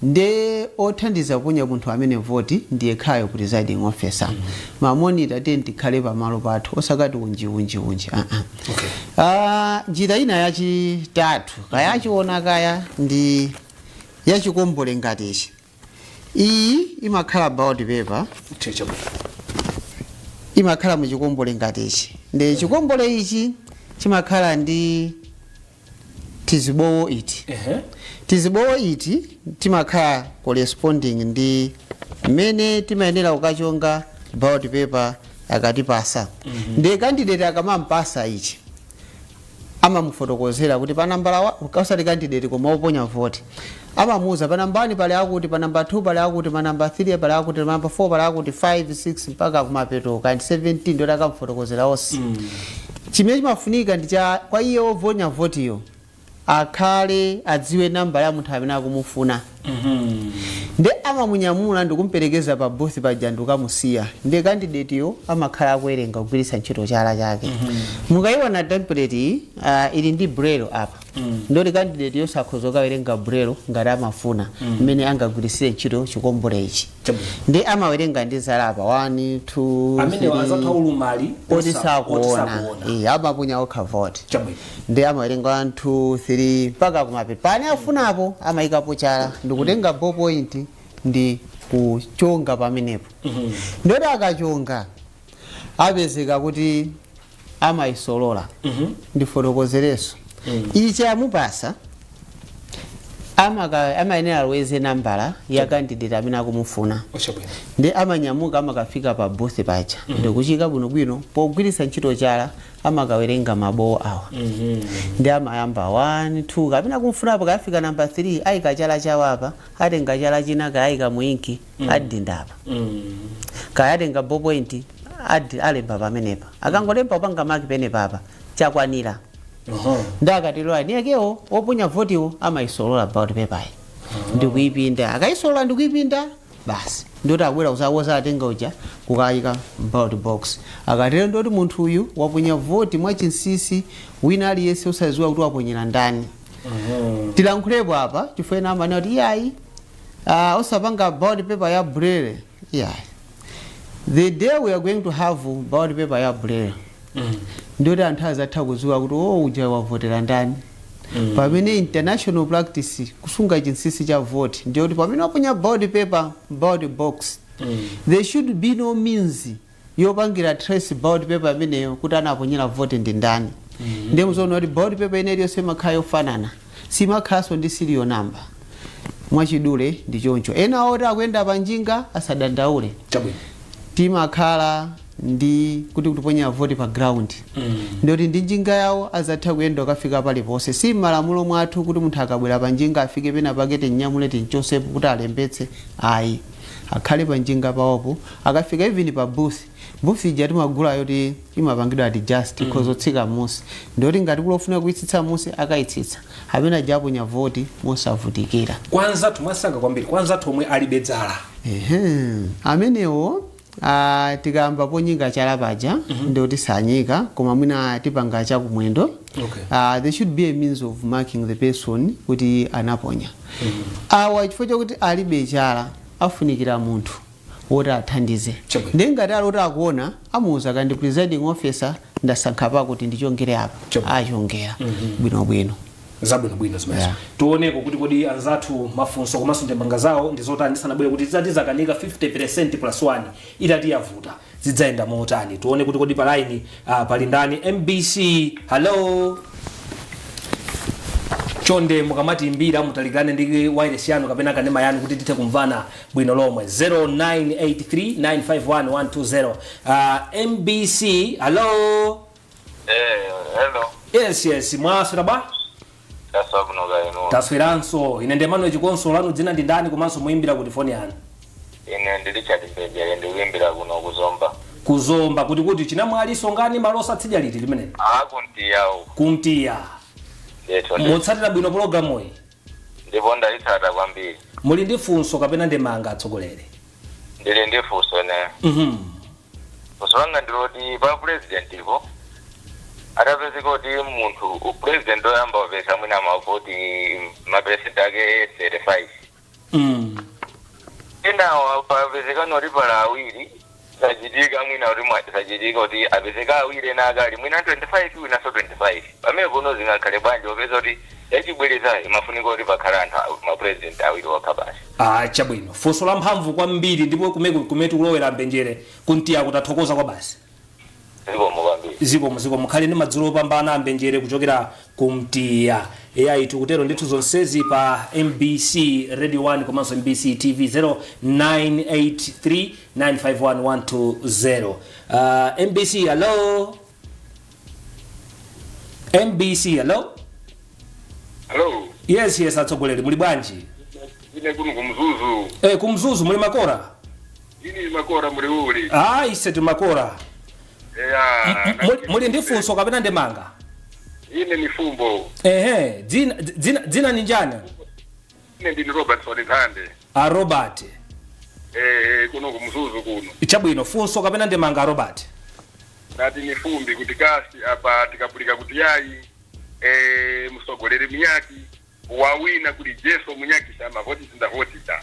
nde othandiza kuponya munthu amene voti ndiye khayo presiding officer. Ma monitor tiye tikhale pamalo pathu, osakati unji unji unji, uh -uh. Njira ina yachitatu, kaya achiona kaya, ndi yachikombole ngati ichi. Iyi imakhala ballot paper. Chabwino. Imakhala muchikombole ngati ichi. Ndi chikombole ichi chimakhala ndi tizibowo iti. Tizibowo iti timakhala corresponding ndi mmene timayenera kukachonga ballot paper akatipasa. Ndi candidate akamampasa ichi, amamufotokozera kuti pa nambala osati candidate koma oponya voti, amamuuza pa namba 1 pali akuti, pa namba 2 pali akuti, pa namba 3 pali akuti, pa namba 4 pali akuti, 5, 6 mpaka kumapeto kandi 17. Ndoti akamfotokozera onse. Chimene chimafunika ndi cha kwa iye woponya votiyo akhale adziwe namba ya munthu amene akumufuna. Ndi amamunyamula ndikumperekeza pa booth paja ndikukamusiya. Ndi candidate yo amakhala akuwerenga kugwiritsa ntchito chala chake. Mukayiona template iyi, ili ndi braille apa. Ndoti candidate yo sakhoza kukawerenga braille ngati amafuna, mmene angagwiritsire ntchito chikombole ichi. Ndi amawerenga ndi zala apa, 1, 2, Amene 3. azatha ulumali Oti oti sakuona. Sakuona. Eh, amaponya okha vote. Ndi amawerenga 1, 2, 3 mpaka kumapeto. Pane afunapo amayikapo chala ndikutenga ball point ndi kuchonga pamenepo. Ndoti akachonga apezeka kuti amayisolola. Ndifotokozereso, ichi amupasa, amayenera aloweze nambala ya candidate amene akumufuna. Ndi amanyamuka, amakafika pa booth paja ndikuchika bwinobwino pogwiritsa ntchito chala, amakawerenga mabowo awa. Ndi amayamba 1, 2 kapena kumfunapo, kayafika namba 3, ayika chala chawo apa, atenga chala china kayayika mu inki, adinda apa, kaya atenga ballpoint, alemba pamenepa. Akangolemba, kupanga mark penepapa, chakwanira. Ndi akatero aniyakewo oponya votiwo amayisolola ballot paper ndikuyipinda. Akayisolola ndikuyipinda, basi, ndoti abwera kuzawoza, atenga uja kukayika ballot box. Akatero ndoti munthu uyu waponya voti mwachinsinsi, wina aliyense usaziwa kuti waponyera ndani. Tilankhulepo apa, chifukwa ena amanena kuti iyayi, osapanga ballot paper ya braille. Iyayi, the day we are going to have ballot paper ya braille, ndoti anthu azatha kudziwa kuti o, uja wavotera ndani. Pamene international practice, kusunga chinsinsi cha vote, ndiyoti pamene waponya ballot paper, ballot box, there should be no means Yopangira trace ballot paper ameneyo kuti anaponyera vote ndi ndani. Ndiye muzoona kuti ballot paper ine iliyonse imakhala yofanana, simakhalanso ndi serial number. Mwachidule ndi choncho. Ena oti akuyenda pa njinga asadandaule. Timakhala ndi kuti kutiponya voti pa ground, ndoti ndi njinga yawo azatha kuyenda kukafika paliponse. Si m'malamulo mwathu kuti munthu akabwera pa njinga afike pena pake tinyamule tinchosepo kuti alembetse, ayi. Akhale pa njinga pawopo, akafika even pa booth, booth ija timagulayo kuti imapangidwa adjust, ikhozotsika musi, ndoti ngati kulofuna kuyitsitsa musi akayitsitsa, amene ajaponya voti mosavutikira. Kwanzathu mwasanga kwambiri, kwanzathu omwe alibe dzala? Ehe, amenewo tikamba ponyika chala paja, ndikuti sanyika, koma mwina tipanga chakumwendo. There should be a means of marking the person kuti anaponya. Awa chifukwa chakuti alibe chala, afunikira munthu woti athandize. Ndiye ngati ali oti akuona, amuuza kandi presiding officer, "Ndasankha pakuti, ndichongere apa." Achongera bwinobwino. Zabwinobwino zimenezo. Tioneko kuti kodi anzathu mafunso komanso ndemanga zawo ndi zotani tisanabwere kuti tidzati zakanika 50% plus 1 itati yavuta, zidzayenda motani? Tione kuti kodi pa line pali ndani. MBC, hello. Chonde mukamatiimbira mutalikane ndi wireless yanu kapena kanema yanu kuti tithe kumvana bwino lomwe. 0983951120. MBC, hello. Eh, hello. Yes, mwaswera bwa? Taswera kuno, kaya inu? Tasweranso. Ine ndi Emmanuel Chikonso. Lanu dzina ndi ndani komanso muyimbira kuti foni yanu? Ine ndi Richard Mbejere, ndikuimbira kuno kuzomba. Kuzomba kuti kuti chinamwali songani malo osatsidya liti limeneli? Akuntiyawo. Kumtiya. Ndethu. Mutsatira bwino pologalamuyi? Ndipo ndayitsata kwambiri. Muli ndi funso kapena ndemanga, atsogoleri? Ndili ndi funso ine. Funso langa ndiloti pa president ipo atapezeka kuti munthu upresident oyamba wapeza mwina mavoti maperesenti ake 35, enawo papezekano kuti pala awiri, zachitika mwina kuti zachitika kuti apezeka awiri ena akali mwina 25, winanso 25, pamene kuno zingakhale bwanji popeza kuti yachibwereza imafunika kuti pakhale anthu mapresident awiri okha basi? Ah, chabwino, funso la mphamvu kwambiri, ndipo kumene tikulowera mbenjere kuntiya kutathokoza kwa basi. Zikomo kwambiri. Zikomo, zikomo. Mukhale ndi madzulo opambana, ambenjere kuchokera kumtiya. Eyayi, tikutero ndithu zonsezi pa MBC Radio 1 komanso MBC TV. 0983 951120. MBC, hello. MBC, hello. Hello. Yes, atsogoleri, muli bwanji? Ine kuno kumzuzu. Kumzuzu muli makora? Ini makora, muli uli? Ah, ise timakora. Eya. Muli ndi funso kapena ndemanga? Ine ni fumbo. Ehe, dzina ni njani? Ine ndini Robertson Nthande. A Robert. Eh, kuno kumzuzu kuno. Chabwino, funso kapena ndemanga, a Robert? Nati ni fumbi kuti kasi apa tikapulika kuti yayi msogoleri munyaki wawina kuli Jesu munyaki sama voti sindavotita.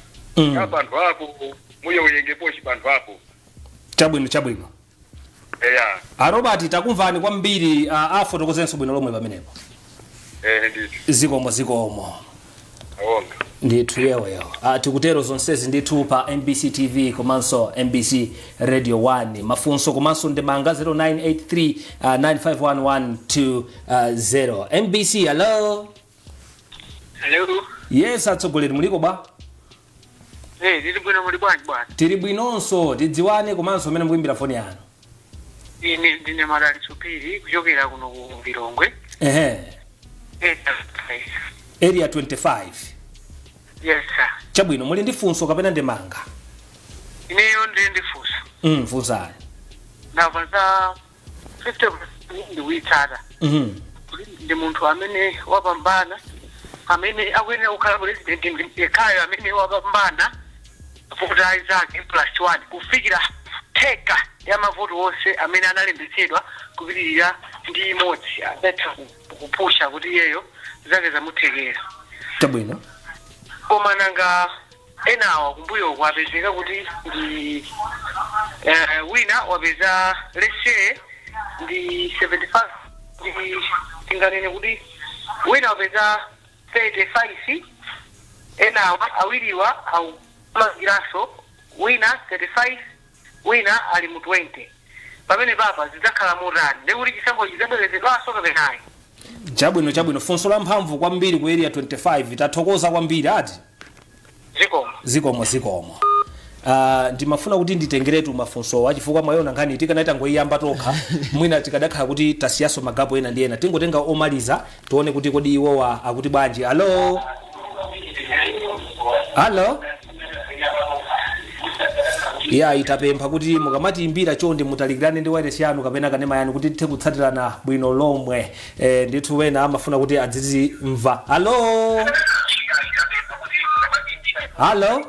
Ka panthu apo muyoyenge poshi panthu apo. Chabwino. Eya. A Robert, takumvani kwambiri. Afotokozenso bwino lomwe pamenepo. Eh, ndithu. Zikomo, zikomo. Awonga. Ndithu yeweyo. Tikutero zonsezi ndithu pa MBC TV komanso MBC Radio 1. Mafunso komanso ndemanga 0983 951120. MBC, hello. Hello. Yes, atsogoleri, muliko bwa? Eh, ndili bwino, muli bwanji bwana? Tili bwinonso. Tidziwane komanso mmene mukuimbira foni yanu. Ine ndine Madali Chupiri kuchokera kuno ku Lilongwe. Ehe. Area Area 25? Yes sir. Chabwino, muli ndi funso kapena ndemanga? Ineyo ndili ndi funso. Funsani. Ndamva za 50 ndikuitsata. Kuti ndi munthu amene wapambana amene akuyenera kukhala president ndi yekhayo amene wapambana voti zake plus one kufikira theka ya mavoti onse amene analembetsedwa kupitirira ndi imodzi, adatha kupusha kuti iyeyo zake zamuthekera. Koma nanga enawa kumbuyoku apezeka kuti ndi wina wapeza, let's say ndi 75, ndi tinganene kuti wina wapeza 35, enawa awiriwa akumangiranso, wina 35, wina ali mu 20. Pamene papa zidzakhala motani? Ndikuti chisankho chidzabwerezedwanso kapenayi? Chabwino, chabwino, funso la mphamvu kwambiri ku Area 25. Tathokoza kwambiri ati. Zikomo. Zikomo, zikomo. Ndimafuna kuti nditengeretu mafunsowa chifukwa mwayona nkhani tikanaita ngoyiyamba tokha, mwina tikadakhala kuti tasiyaso magapo ena ndi ena. Tingotenga omaliza, tione kuti kodi iwowa akuti bwanji. Alo, alo. Ya, itapempha kuti mukamatiimbira chonde mutalikirane ndi wireless yanu kapena kanema yanu kuti tithe kutsatirana bwino lomwe. Ndithu wena amafuna kuti adzizimva. Alo, alo.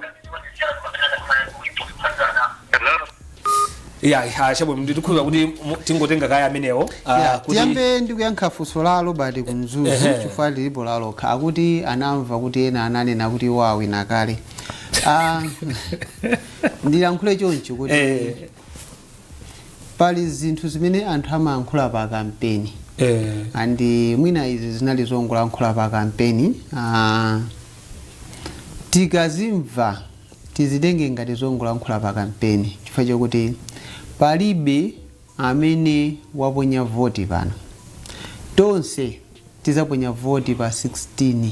Hello. Ya, chabwino, ndikukhulupira kuti tingotenga kaya amenewo. Yeah, tiyambe ndi kuyankha funso la Robert kuMzuzu, chifukwa lilipo lalokha. Akuti anamva kuti ena ananena kuti iwo awina kale. Ndilankhule choncho kuti pali zinthu zimene anthu amayankhula pa kampeni, andi mwina izi zinali zongolankhula pa kampeni. Tikazimva tizitenge ngati zongolankhula pa kampeni, chifukwa chokuti palibe amene waponya voti pano. Tonse tizaponya voti pa 16,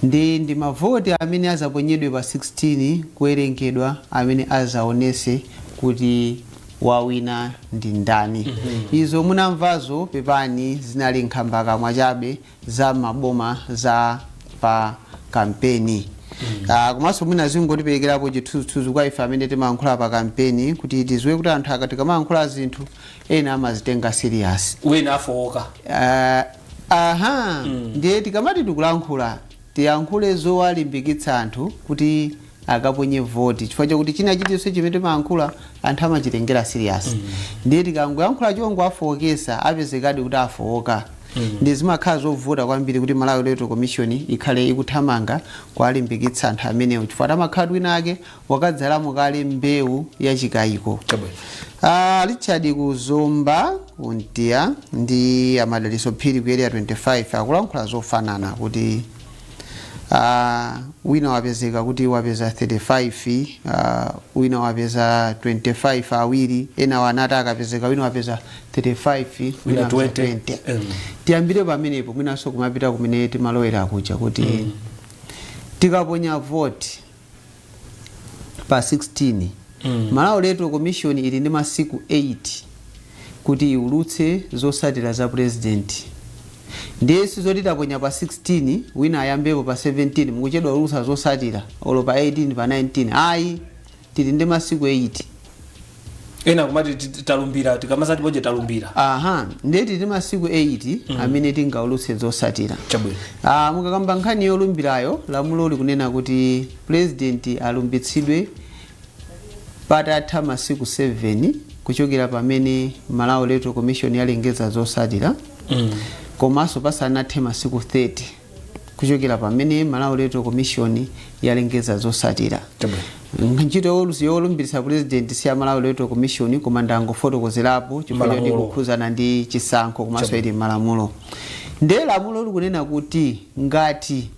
ndi mavoti amene azaponyedwe pa 16 kuwerengedwa amene azaonese kuti wawina ndi ndani. Izo munamvazo, pepani, zinali nkhambakamwa chabe za maboma za pa kampeni. Komanso mwina zingotiperekerapo chithunzithunzi kwa ife amene timayankhula pa kampeni kuti tiziwe kuti anthu akati kamayankhula zinthu, ena amazitenga serious. Wena afowoka. Aha, ndiye tikamati tikulankhula, tiyankhule zowalimbikitsa anthu kuti akaponye voti, chifukwa chakuti china chilichonse chimene timayankhula anthu amachitengera serious. Ndiye tikangoyankhula chongo afowokesa, apezekadi kuti afowoka. Ndi zimakhala zovuta kwambiri kuti Malawi Electoral Commission ikhale ikuthamanga kuwalimbikitsa anthu amenewo, chifukwa tamakhala wina ake wakadzalamo kale mbewu yachikayiko. Chabwino. Richard Kuzomba kuntiya ndi Amadaliso Phiri ku Area 25 akulankhula zofanana kuti wina wapezeka kuti wapeza 35, wina wapeza 25, awiri ena wanati akapezeka wina wapeza 35, wina wina wapeza 20. 20. Tiyambire pamenepo, mwinanso kumapita kumene timalowera kuja kuti tikaponya vote pa 16, Malawi Electoral Commission ili ndi masiku 8 kuti iulutse zotsatira za president. Ndiye sizoti taponya pa 16, wina ayambepo pa 17, mukuchedwa ulutsa zotsatira, olo pa 18, pa 19, ayi, tili ndi masiku 8. Ena kumati talumbira, tikamazati poje talumbira. Aha, ndiye tili ndi masiku 8 amene tingaulutse zotsatira. Chabwino. Mukakamba nkhani yolumbirayo, lamulo likunena kuti president alumbitsidwe patatha masiku 7 kuchokera pamene Malawi Electoral Commission yalengeza zotsatira, komanso pasanathe masiku 30 kuchokera pamene Malawi Electoral Commission yalengeza zotsatira. Chabwino. Ntchito yolumbitsa president si ya Malawi Electoral Commission, koma ndangofotokozerapo chifukwa choti Malamulo. kukhuzana ndi chisankho, komanso ili malamulo. Ndiye lamulo likunena kuti ngati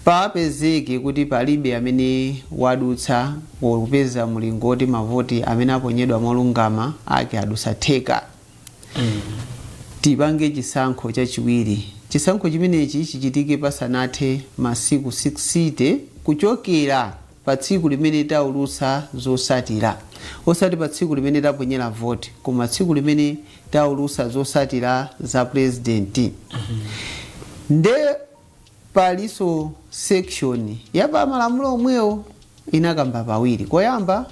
papezeke kuti palibe amene wadutsa kupeza mlingoti, mavoti amene aponyedwa molungama ake adutsa theka, tipange chisankho chachiwiri. Chisankho chimenechi chichitike pasanathe masiku 60 kuchokera pa tsiku limene taulutsa zotsatira, osati pa tsiku limene taponyera voti, koma tsiku limene taulutsa zotsatira za president. Nde palinso section ya pa malamulo omwewo inakamba pawiri. Koyamba,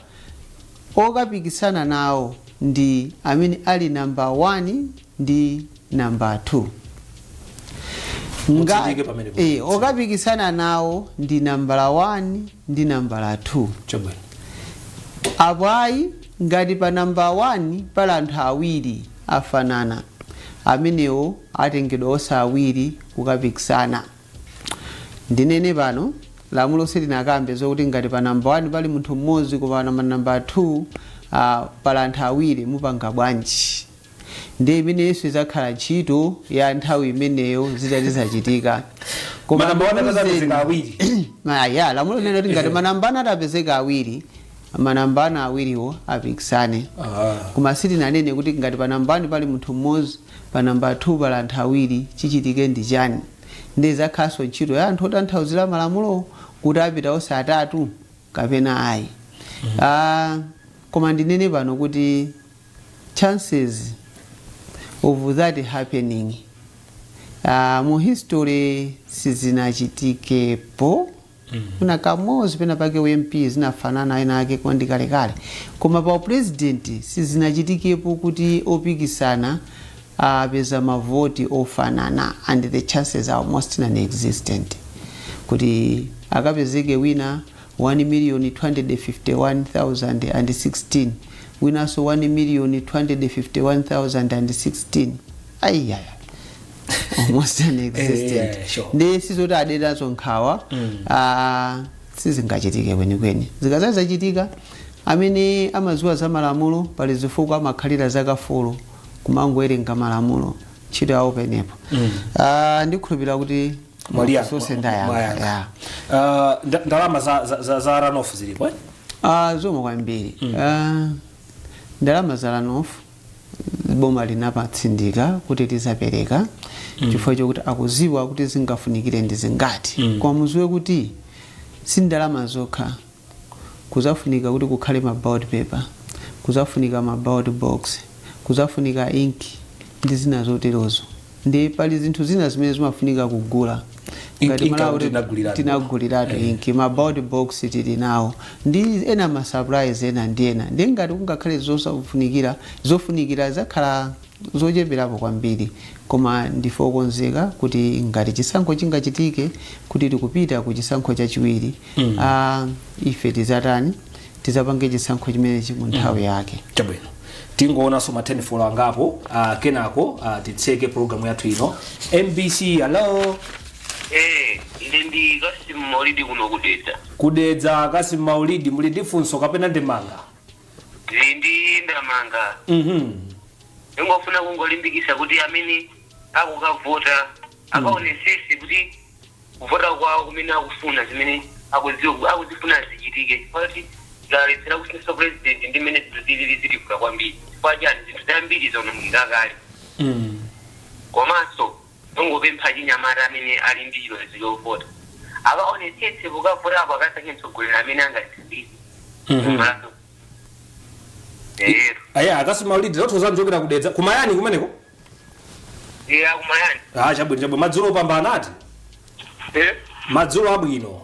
okapikisana nawo ndi amene ali namba 1 ndi namba 2. Mutsindike pamenepo. Okapikisana nawo ndi nambala 1 ndi nambala 2. Chabwino. Apo ayi, ngati pa namba 1 pali anthu awiri afanana, amenewo atengedwa onse awiri kukapikisana. Ndinene pano, lamulo silinakambe zokuti ngati pa namba 1 pali munthu mmodzi koma pa namba 2 pali anthu awiri, mupanga bwanji? Ndi imenenso izakhala ntchito ya nthawi imeneyo zitati zachitika. Manamba 1 atapezeka awiri. Ya, lamulo linena kuti ngati manamba atapezeka awiri. Manambana awiriwo apikisane. Koma sitinanene kuti ngati pa namba 1 pali munthu mmodzi, pa namba 2 pali anthu awiri, chichitike ndi chani. Ndi zakhaso ntchito ya anthu otanthauzira malamulo kuti apita onse atatu kapena ayi. Koma ndinene pano kuti chances of that happening, mu history sizinachitikepo. Kuna kamodzi pena pake MP zinafanana ena ake, koma ndikalekale. Koma pa president sizinachitikepo kuti opikisana apeza mavoti ofanana, and the chances are almost non-existent kuti akapezeke wina 1 million 251,016, winanso 1 million 251,016. Aiyaya, almost non-existent. Ndi sizoti aderazo nkhawa. Sizingachitike kwenikweni. Zikazazachitika, amene amadziwa za malamulo, pali zifukwa amakhalira zaka 4 kumangowerenga malamulo, ntchito yawo penepo. Ndikhulupirira kuti mafunso ndayankha. Mwayankha. Yeah. Ndalama za runoff zilipo, eh? Zomwe kwambiri. Ndalama za runoff boma linapatsindika kuti tizapereka, chifukwa chokuti akuziwa kuti zingafunikire ndi zingati. Koma muziwe kuti si ndalama zokha, kuzafunika kuti kukhale ma ballot paper, kuzafunika ma ballot box, kuzafunika ink ndi zina zoterozo. Ndi pali zinthu zina zimene zimafunika kugula. Ngati Ink Malawi akuti tinaguliratu. Tinaguliratu ink, ma ballot box tili nawo, ndi ena ma supplies ena ndi ena. Ndi ngati kungakhale zosafunikira, zofunikira zakhala zocheperapo kwambiri, koma ndife okonzeka kuti ngati chisankho chingachitike kuti tikupita ku chisankho chachiwiri, ife tizatani? Tizapange chisankho chimenechi mu nthawi yake. Chabwino, tingoonanso ma 10 follow angapo, kenako titseke programu yathu ino. MBC, hello. Ine ndi Kasim Maulidi kuno kudedza. Kudedza, Kasim Maulidi, muli ndi funso kapena ndemanga? Ndili ndi ndemanga. Ingofuna kungolimbikisa kuti amene akukavota akaonesese kuti kuvota kwawo kumene akufuna, zimene akudziwa akuzifuna zichitike, chifukwa kuti zaletsera kusinthisa president ndi mmene zinthu zilili zilikula kwambiri. Chifukwa chani? Zinthu zambiri zaonongeka kale. Komanso tongopempha chinyamata amene ali ndi chilolezo chovota akaonetsetse pokavotapo akasankhe mtsogoleri amene angatithandize. Ero. Aya, Kasim Maulidi, tathokoza mchokera kudedza. Kumayani kumeneko? Iya, kumayani. Chabwino, chabwino, madzulo opambana ati. Madzulo abwino.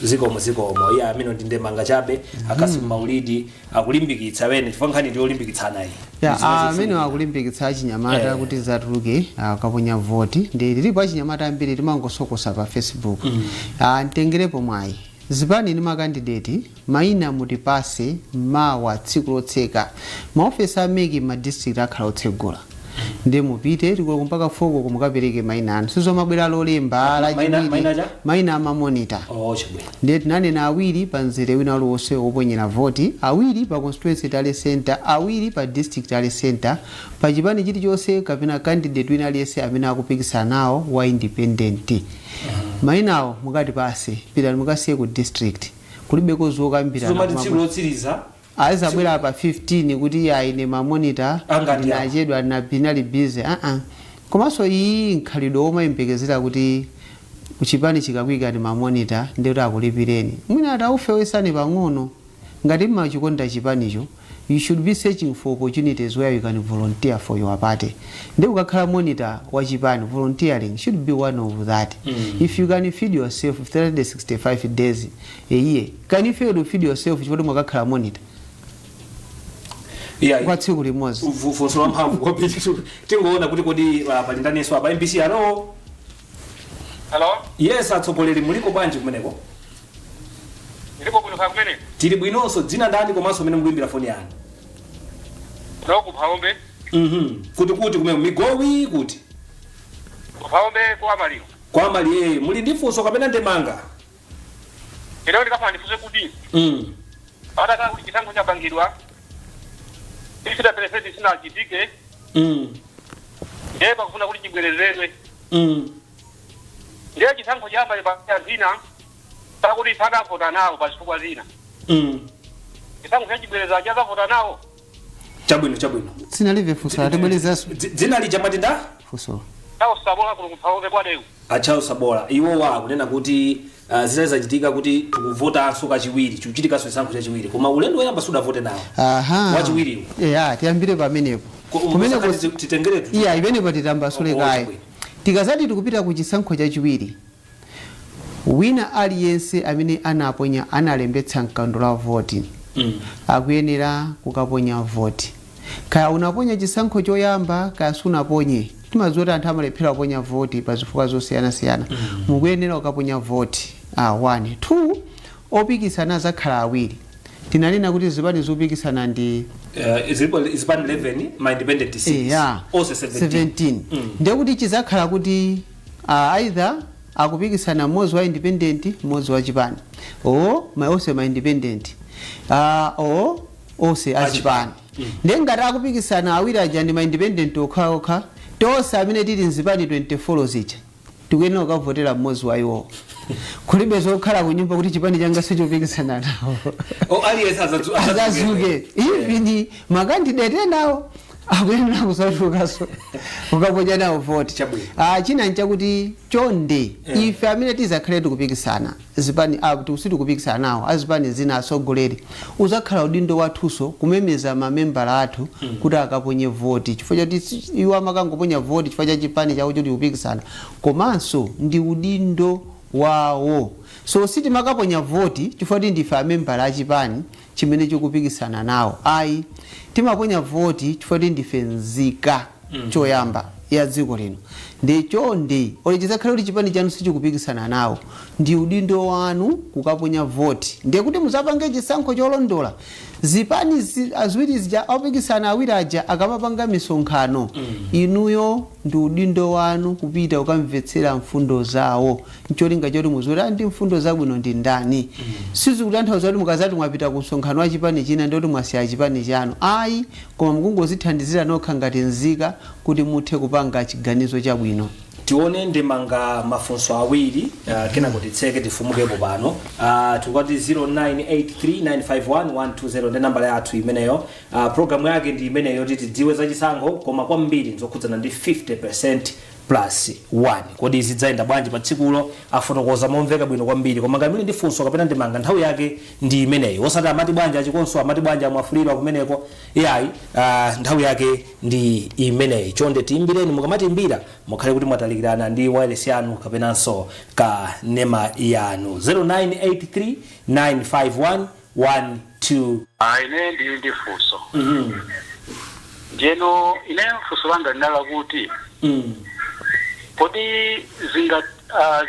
Zikomo, zikomo. Iye amene ndi ndemanga chabe, aKasim Maulidi akulimbikitsa wene, chifukwa nkhani ndi yolimbikitsana iyi. Ya. Zimene Amene zifunika. akulimbikitsa achinyamata kuti zatuluke akaponya voti. Ndi lilipo achinyamata ambiri timangosokosa pa Facebook. Mtengerepo mwayi, zipani ndi makandideti, mayina mutipase mawa tsiku lotseka. Maofesi a MEC ma district akhala otsegula, ndi mupite tikoloko mpaka 4 mukapereke mayina anu. Sizomabwera lolemba, Mayina lachiwiri. cha? Mayina ama monitor. Oh, chabwino. Ndiye tinanena awiri pa mzere wina uliwonse woponyera voti, awiri pa constituency tally center, awiri pa district tally center, pa chipani chilichonse kapena candidate wina aliyense amene akupikisana nawo wa independent. Mayinawo mukati pase, pitani mukasiye ku district, kulibeko zokambirana. Sizomati tsiku lotsiriza. Azabwera pa 15 kuti aine ma monitor Angati awo. Ndinachedwa, ndinali busy. Komanso iyi nkhalidwe womayembekezera kuti kuchipani chikakwika ndi ma monitor ndikuti akulipireni, mwina ataufewesani pang'ono. Ngati mmachikonda chipanicho, you should be searching for opportunities where you can volunteer for your party. Ndi kukakhala monitor wa chipani, volunteering should be one of that. If you can feed yourself 365 days a year, can you fail to feed yourself chifukwa mwakakhala monitor kwa tsiku limodzi? Funso la mphamvu kwambiri. Tingoona kuti kodi pali ndaninso apa. MBC, hello. Hello. Yes, atsogoleri, muliko bwanji kumeneko? Ndipo kuno kumene. Tili bwinonso. Dzina ndani komanso umene mukuimbira foni yanu? No, kuphaombe. Kuti kumene migowi kuti? Kuphaombe kwa Maliro. Kwa Maliro. Muli ndi funso kapena ndemanga? Lero ndikafuna ndifunse kuti atakhala kuti chisankho chapangidwa, 50% sinachitike, ndiye pakufuna kuti chibwerezedwe, ndiye chisankho chiyamba pa zina pakuti sadavota nawo pa zifukwa zina. Chisankho chachibwereza chazavota nawo? Chabwino, chabwino. Sinalive funso, atibwerezanso. Dzina lija mwati nda? Funso. Sabola kuno kuphalombe kwadewu. A Charles Sabola, iwo akunena kuti zitali zachitika kuti tikuvotanso kachiwiri, chikuchitikanso chisankho chachiwiri, koma ulendo woyamba sudavote nawo. Aha. Wachiwiriwo. Yeah, tiyambire pamenepo. Kumeneko titengeretu. Iya, imenepo titambasule. Oh, Kaye. chabwino. Tikazati tikupita ku chisankho chachiwiri, wina aliyense amene anaponya, analembetsa mkaundula wa voti, akuyenera kukaponya voti, kaya unaponya chisankho choyamba, kaya sunaponye. Timadziwa kuti anthu amalephera kuponya voti pa zifukwa zosiyanasiyana. Mukuyenera kukaponya voti. 1, 2, opikisana azakhala awiri. Tinanena kuti zipani zopikisana ndi Zilipo zipani 11, ma independent 6, onse 17. 17. Ndiye kuti chizakhala kuti either akupikisana mmodzi wa independent, mmodzi wa chipani, o ma onse ma independent, o onse achipani. Ndiye ngati akupikisana awiri aja ndi ma independent okhaokha, tonse amene tili mzipani 24 zija tikuyenera kukavotera mmodzi wa iwowo. Kulibe zokhala kunyumba kuti chipani changa sichopikisana nawo. O, aliyense Azazuke. Even ma candidate enawo akuyenera kusatulukaso kukaponya nawo voti. Chabwino. China nchakuti chonde, ife amene tizakhale tikupikisana zipani, sitikupikisana nawo azipani zina, atsogoleri, uzakhala udindo wathunso kumemeza mamembala athu kuti akaponye voti, chifukwa choti iwo amakangoponya voti chifukwa cha chipani chawo choti kupikisana, komanso ndi udindo wawo. So sitimakaponya voti chifukwa kuti ndife amembala achipani chimene chikupikisana nawo, ayi. Timaponya voti chifukwa kuti ndife nzika choyamba ya dziko lino. Ndi chonde, ole chizakhale kuti chipani chanu sichikupikisana nawo, ndi udindo wanu kukaponya voti. Ndiye kuti muzapange chisankho cholondola. Zipani ziwiri zija, opikisana awiri aja, akamapanga misonkhano, inuyo ndi udindo wanu kupita kukamvetsera mfundo zawo, ncholinga choti muziwoti ndi mfundo zabwino ndi ndani. Sizikutanthauza kuti mukazati mwapita ku msonkhano wa chipani china ndikuti mwasiya chipani chanu, ayi, koma mukungozithandizira nokha ngati nzika kuti muthe kupanga chiganizo chabwino. Tione ndemanga, mafunso awiri, kenako titseke, tifumukepo pano. Tikati 0983951120 ndi nambala yathu imeneyo. Programu yake ndi imeneyo kuti tidziwe zachisankho, koma kwambiri nzokhudzana ndi 50% plus 1. Kodi zidzayenda bwanji pa tsikulo? Afotokoza momveka bwino kwambiri, koma ngati muli ndi funso kapena ndemanga, nthawi yake ndi imeneyo. Osati amati bwanji achikonso, amati bwanji amwafulirwa kumeneko, iyayi. Nthawi yake ndi imeneyi. Chonde tiyimbireni. Mukamatimbira mukhale kuti mwatalikirana ndi wireless yanu kapenanso kanema yanu. 0983 951 12. Ine ndili ndi funso. Ndiyeno ine funso langa linali kuti kodi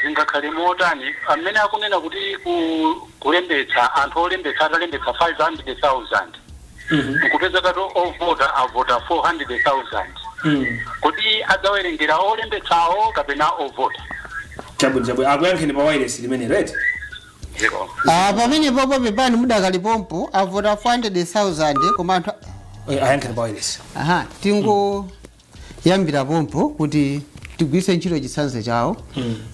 zingakhale motani amene akunena kuti kulembetsa anthu olembetsa atalembetsa 500,000, nkupeza kati ovota avota 400,000, kodi adzawerengera olembetsawo kapena ovota? Chabwino, chabwino, akuyankheni pa wireless limene, right? Ziko. Pamene popo, pepani, mudakalipompo avota 400,000 koma anthu Ayankheni pa wireless. Aha, tingo yambira pompo kuti tigwiritse ntchito chitsanzo chawo.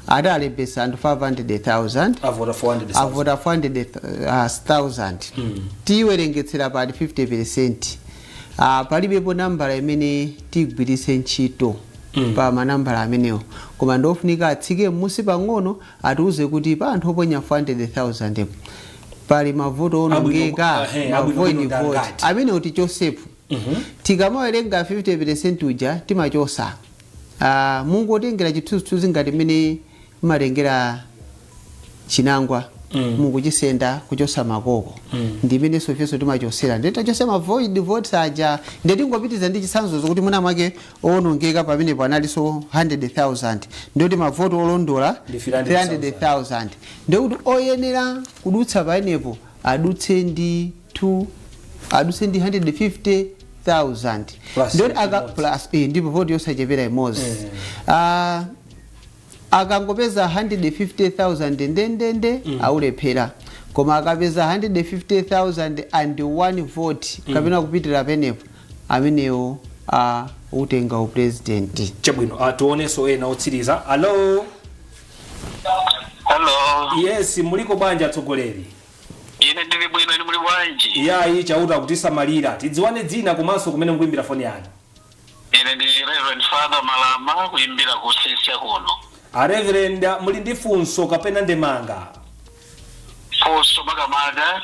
Adalembetsa anthu 500,000. Avota 400,000. Avota 400,000. Tiwerengetsera pali 50%. Palibepo nambala imene tigwiritse ntchito pa manambala amenewo, koma ndofunika atsike m'musi pang'ono, atiuze kuti pa anthu oponya 400,000 pali mavoto onongeka, Abwino ma void bwino vote ndangati? amene kuti chosepo. Tikamawerenga 50% uja timachosa, mungotengera chithunzithunzi ngati mmene mmatengera chinangwa, mukuchisenda kuchosa makoko, ndi imenenso ifenso timachosera. Ndiye tachosa ma void votes aja. Ndiye tingopitiza ndi chitsanzo zokuti mwina mwake owonongeka pamenepo analinso 100,000, ndiyoti mavoti olondola Ndi 300,000. 300,000. Ndikuti oyenera kudutsa pamenepo adutse ndi 2, adutse ndi 150,000. Plus Ndiyoti aka imodzi. Plus, ndipo voti yosachepera imodzi. Akangopeza 150,000 ndendende, aulephera, koma akapeza 150,000 and one vote kapena kupitira penepo, amenewo utenga upresident. Chabwino, tionenso ena otsiriza. Alo? Hello. Yes, muliko bwanji atsogoleri? Ine ndili bwino, Muli bwanji? Iyayi, Chauta kutisamalira. Tidziwane dzina komanso kumene mukuimbira foni yanu. Ine ndi Reverend Father Malama, kuimbira kusesya kuno. A Reverend, muli ndi funso kapena ndemanga? Funso makamaka.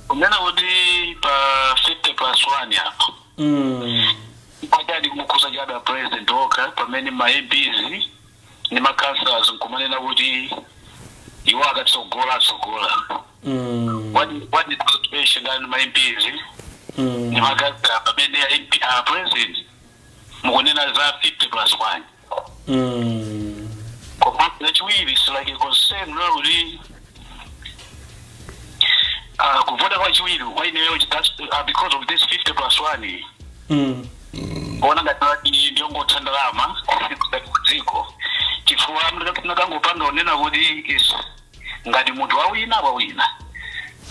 Kunena kuti pa 50 plus 1 apo, pachadi kumukhuza chabe a president okha, pamene ma MPs ndi ma councillors nkumanena kuti iwo akatsogola atsogola? What is the situation ngani ma MPs ndi ma councillor, pamene a MP, a president mukunena za 50 plus 1? Koma lachiwiri, it's like a concern kuti kuvota kwachiwiri kwa ineyo, that's because of this 50 plus 1, kuona ngati ndiyongotha ndalama dziko, chifukwa nakangopanga unena kuti is ngati munthu wawina, wawina,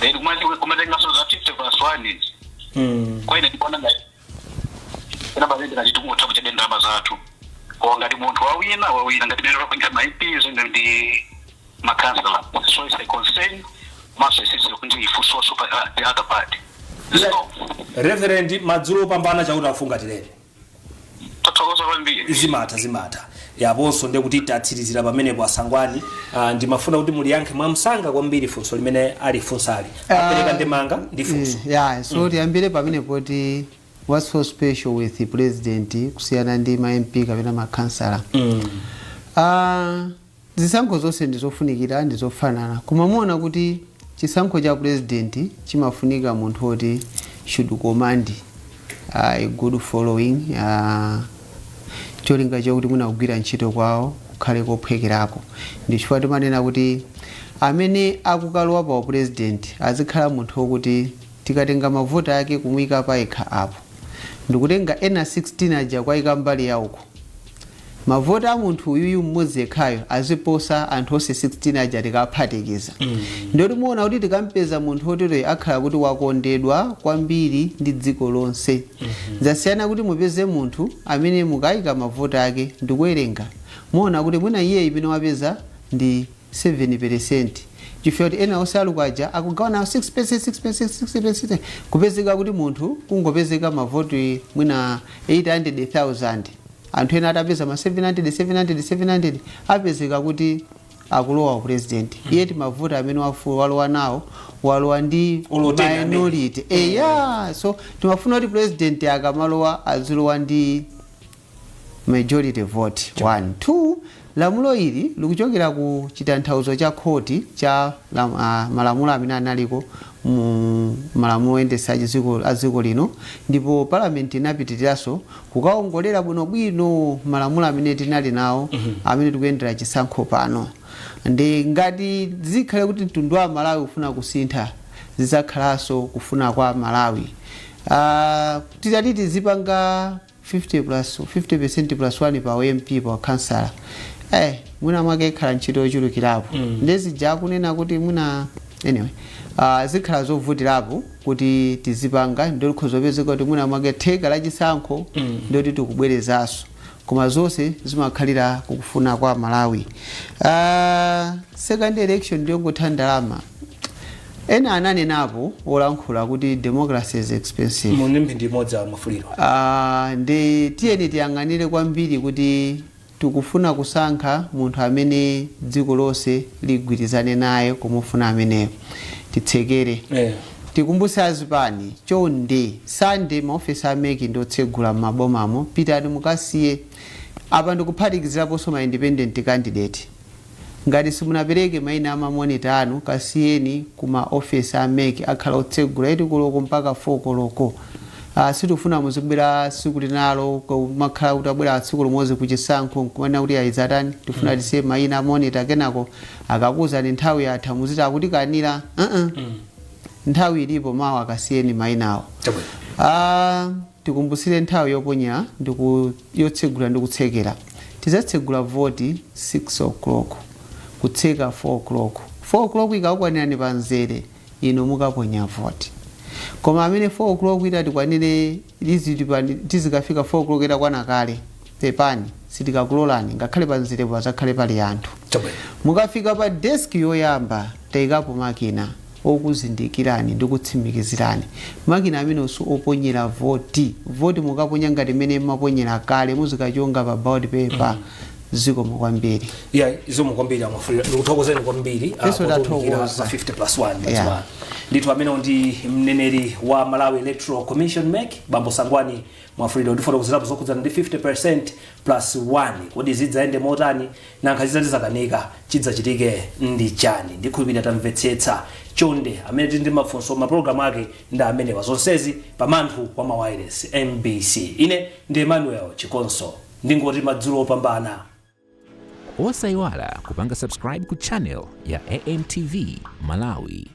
then kumatengaso za 50 plus 1, kwa ine ndikuona ngati ena pamene ngati tikungotha kuchabe ndalama zathu. Koma ngati munthu wawina, wawina, ngati mene papangira ma MPs ndi ma councillor. So it's a concern, maso isisi kuti ifunsoso pa the other party. So Reverend, madzulo opambana, Chauta afungatireni. Tathokoza kwambiri. Zimatha, zimatha. Yaponso ndekuti tatsirizira pamenepo. Asangwani, ndimafuna kuti muliyankhe mwamsanga kwambiri funso limene alifunsali. Apereka ndemanga ndi funso. Yeah, so tiyambire pamene poti what's so special with the president kusiyana ndi ma MP kapena ma councillor? Zisankho zonse ndizofunikira, ndizofanana, koma muona kuti chisankho cha president chimafunika munthu woti should command a good following, cholinga chakuti mwina kugwira ntchito kwawo kukhale kophwekerako. Ndi chifukwa timanena kuti amene akukalowa pa president azikhala munthu wokuti tikatenga mavoti ake kumuyika payekha apo, ndikutenga ena 16 aja kwayika mbali yauko, mavoti a munthu uyuyu mmodzi yekhayo aziposa anthu onse 16 aja tikaphatikiza. Ndoti muona kuti tikampeza munthu woteroyo akhala kuti wakondedwa kwambiri ndi dziko lonse. Zasiyana kuti mupeze munthu amene mukayika mavoti ake ndikuwerenga, muona kuti mwina iye imene wapeza ndi 7%, chifukwa kuti ena onse alukaja akugawana 6%, 6%, 6%, kupezeka kuti munthu kungopezeka mavoti mwina 800,000, anthu ena atapeza ma 700, 700, 700, apezeka kuti akulowa president. Iye timavoti amene walowa nawo, walowa ndi Olotenga amene. minority, eya. So timafuna kuti president akamalowa azilowa ndi majority vote. 1, 2, lamulo ili likuchokera ku chitanthauzo cha khoti cha malamulo amene analiko mu malamulo oyendetsa a dziko lino, ndipo parliament inapitiriranso kukaongolera bwinobwino malamulo amene tinali nawo amene tikuyendera chisankho pano. Ndi ngati zikhale kuti mtundu wa Malawi ufuna kusintha, zidzakhalanso kufuna kwa Malawi. Titati tizipanga 50 plus 50% plus 1 pa MP, pa kansala, mwina mwake ikhala ntchito yochulukirapo. Ndezija kunena kuti mwina anyway, zikhala zovutirapo kuti tizipanga, ndikhoza kupezeka kuti mwina mwake theka la chisankho ndoti tikubwerezanso, koma zonse zimakhalira kukufuna kwa Malawi. Second election ndiyongotha ndalama. Ena ananenapo olankhula kuti democracy is expensive. Muni mphindi imodzi, Mwafuliro. Ndi tiyeni tiyang'anire kwambiri kuti tikufuna kusankha munthu amene dziko lonse ligwirizane naye kumufuna ameneyo. Titsekere. Tikumbutse azipani, chonde, Sande maofesi a MEC ndi otsegula m'mabomamo, pitani mukasiye. Apa ndikuphatikiziraponso ma independent candidate. Ngati simunapereke mayina a ma monitor anu, kasiyeni ku maofesi a MEC, akhala otsegula 8 koloko mpaka 4 koloko. Sitifuna muzibwera tsiku linalo, kumakhala kuti abwera tsiku limodzi kuchisankho nkumanena kuti ayidzatani, tifuna tisiye mayina a monitor, kenako akakuwuzani nthawi yatha muziti akutikanira. Nthawi ilipo mawa, akasiyeni mayinawo. Chabwino. Tikumbusire nthawi yoponyera ndiku yotsegula ndi kutsekera. Tizatsegula voti 6 o'clock, kutseka 4 o'clock. 4 o'clock ikakwanirani pa mzere ino, mukaponya voti. Koma amene 4 o'clock itatikwanire, tizikafika 4 o'clock itakwana kale, pepani, sitikakulolani, ngakhale pa mzerepo azakhale pali anthu. Chabwino. Mukafika pa desk yoyamba, tayikapo makina. Okuzindikirani ndi kutsimikizirani makina amenenso oponyera voti. Voti mukaponya ngati mmene mumaponyera kale, muzikachonga pa ballot paper. Zikomo kwambiri. Yeah, zikomo kwambiri, Amwafulira, ndikuthokozeni kwambiri. Ifenso potiwunikira tathokoza. za 50 plus 1. Ndithu, amenewo ndi mneneri wa Malawi Electoral Commission, MEC, Bambo Sangwani Mwafulira, ndifotokozerapo zokhudzana ndi 50% plus 1. Kodi zidzayende motani? Nankha zidzati zakanika, chidzachitike ndi chani? Ndikhulupirira tamvetsetsa. Chonde, amene tili ndi mafunso, mapulogalamu ake ndi amenewa, zonsezi pamanthu wa mawireless MBC. Ine ndi Emmanuel Chikonso, ndingoti madzulo opambana. Osayiwala kupanga subscribe ku channel ya AMTV Malawi.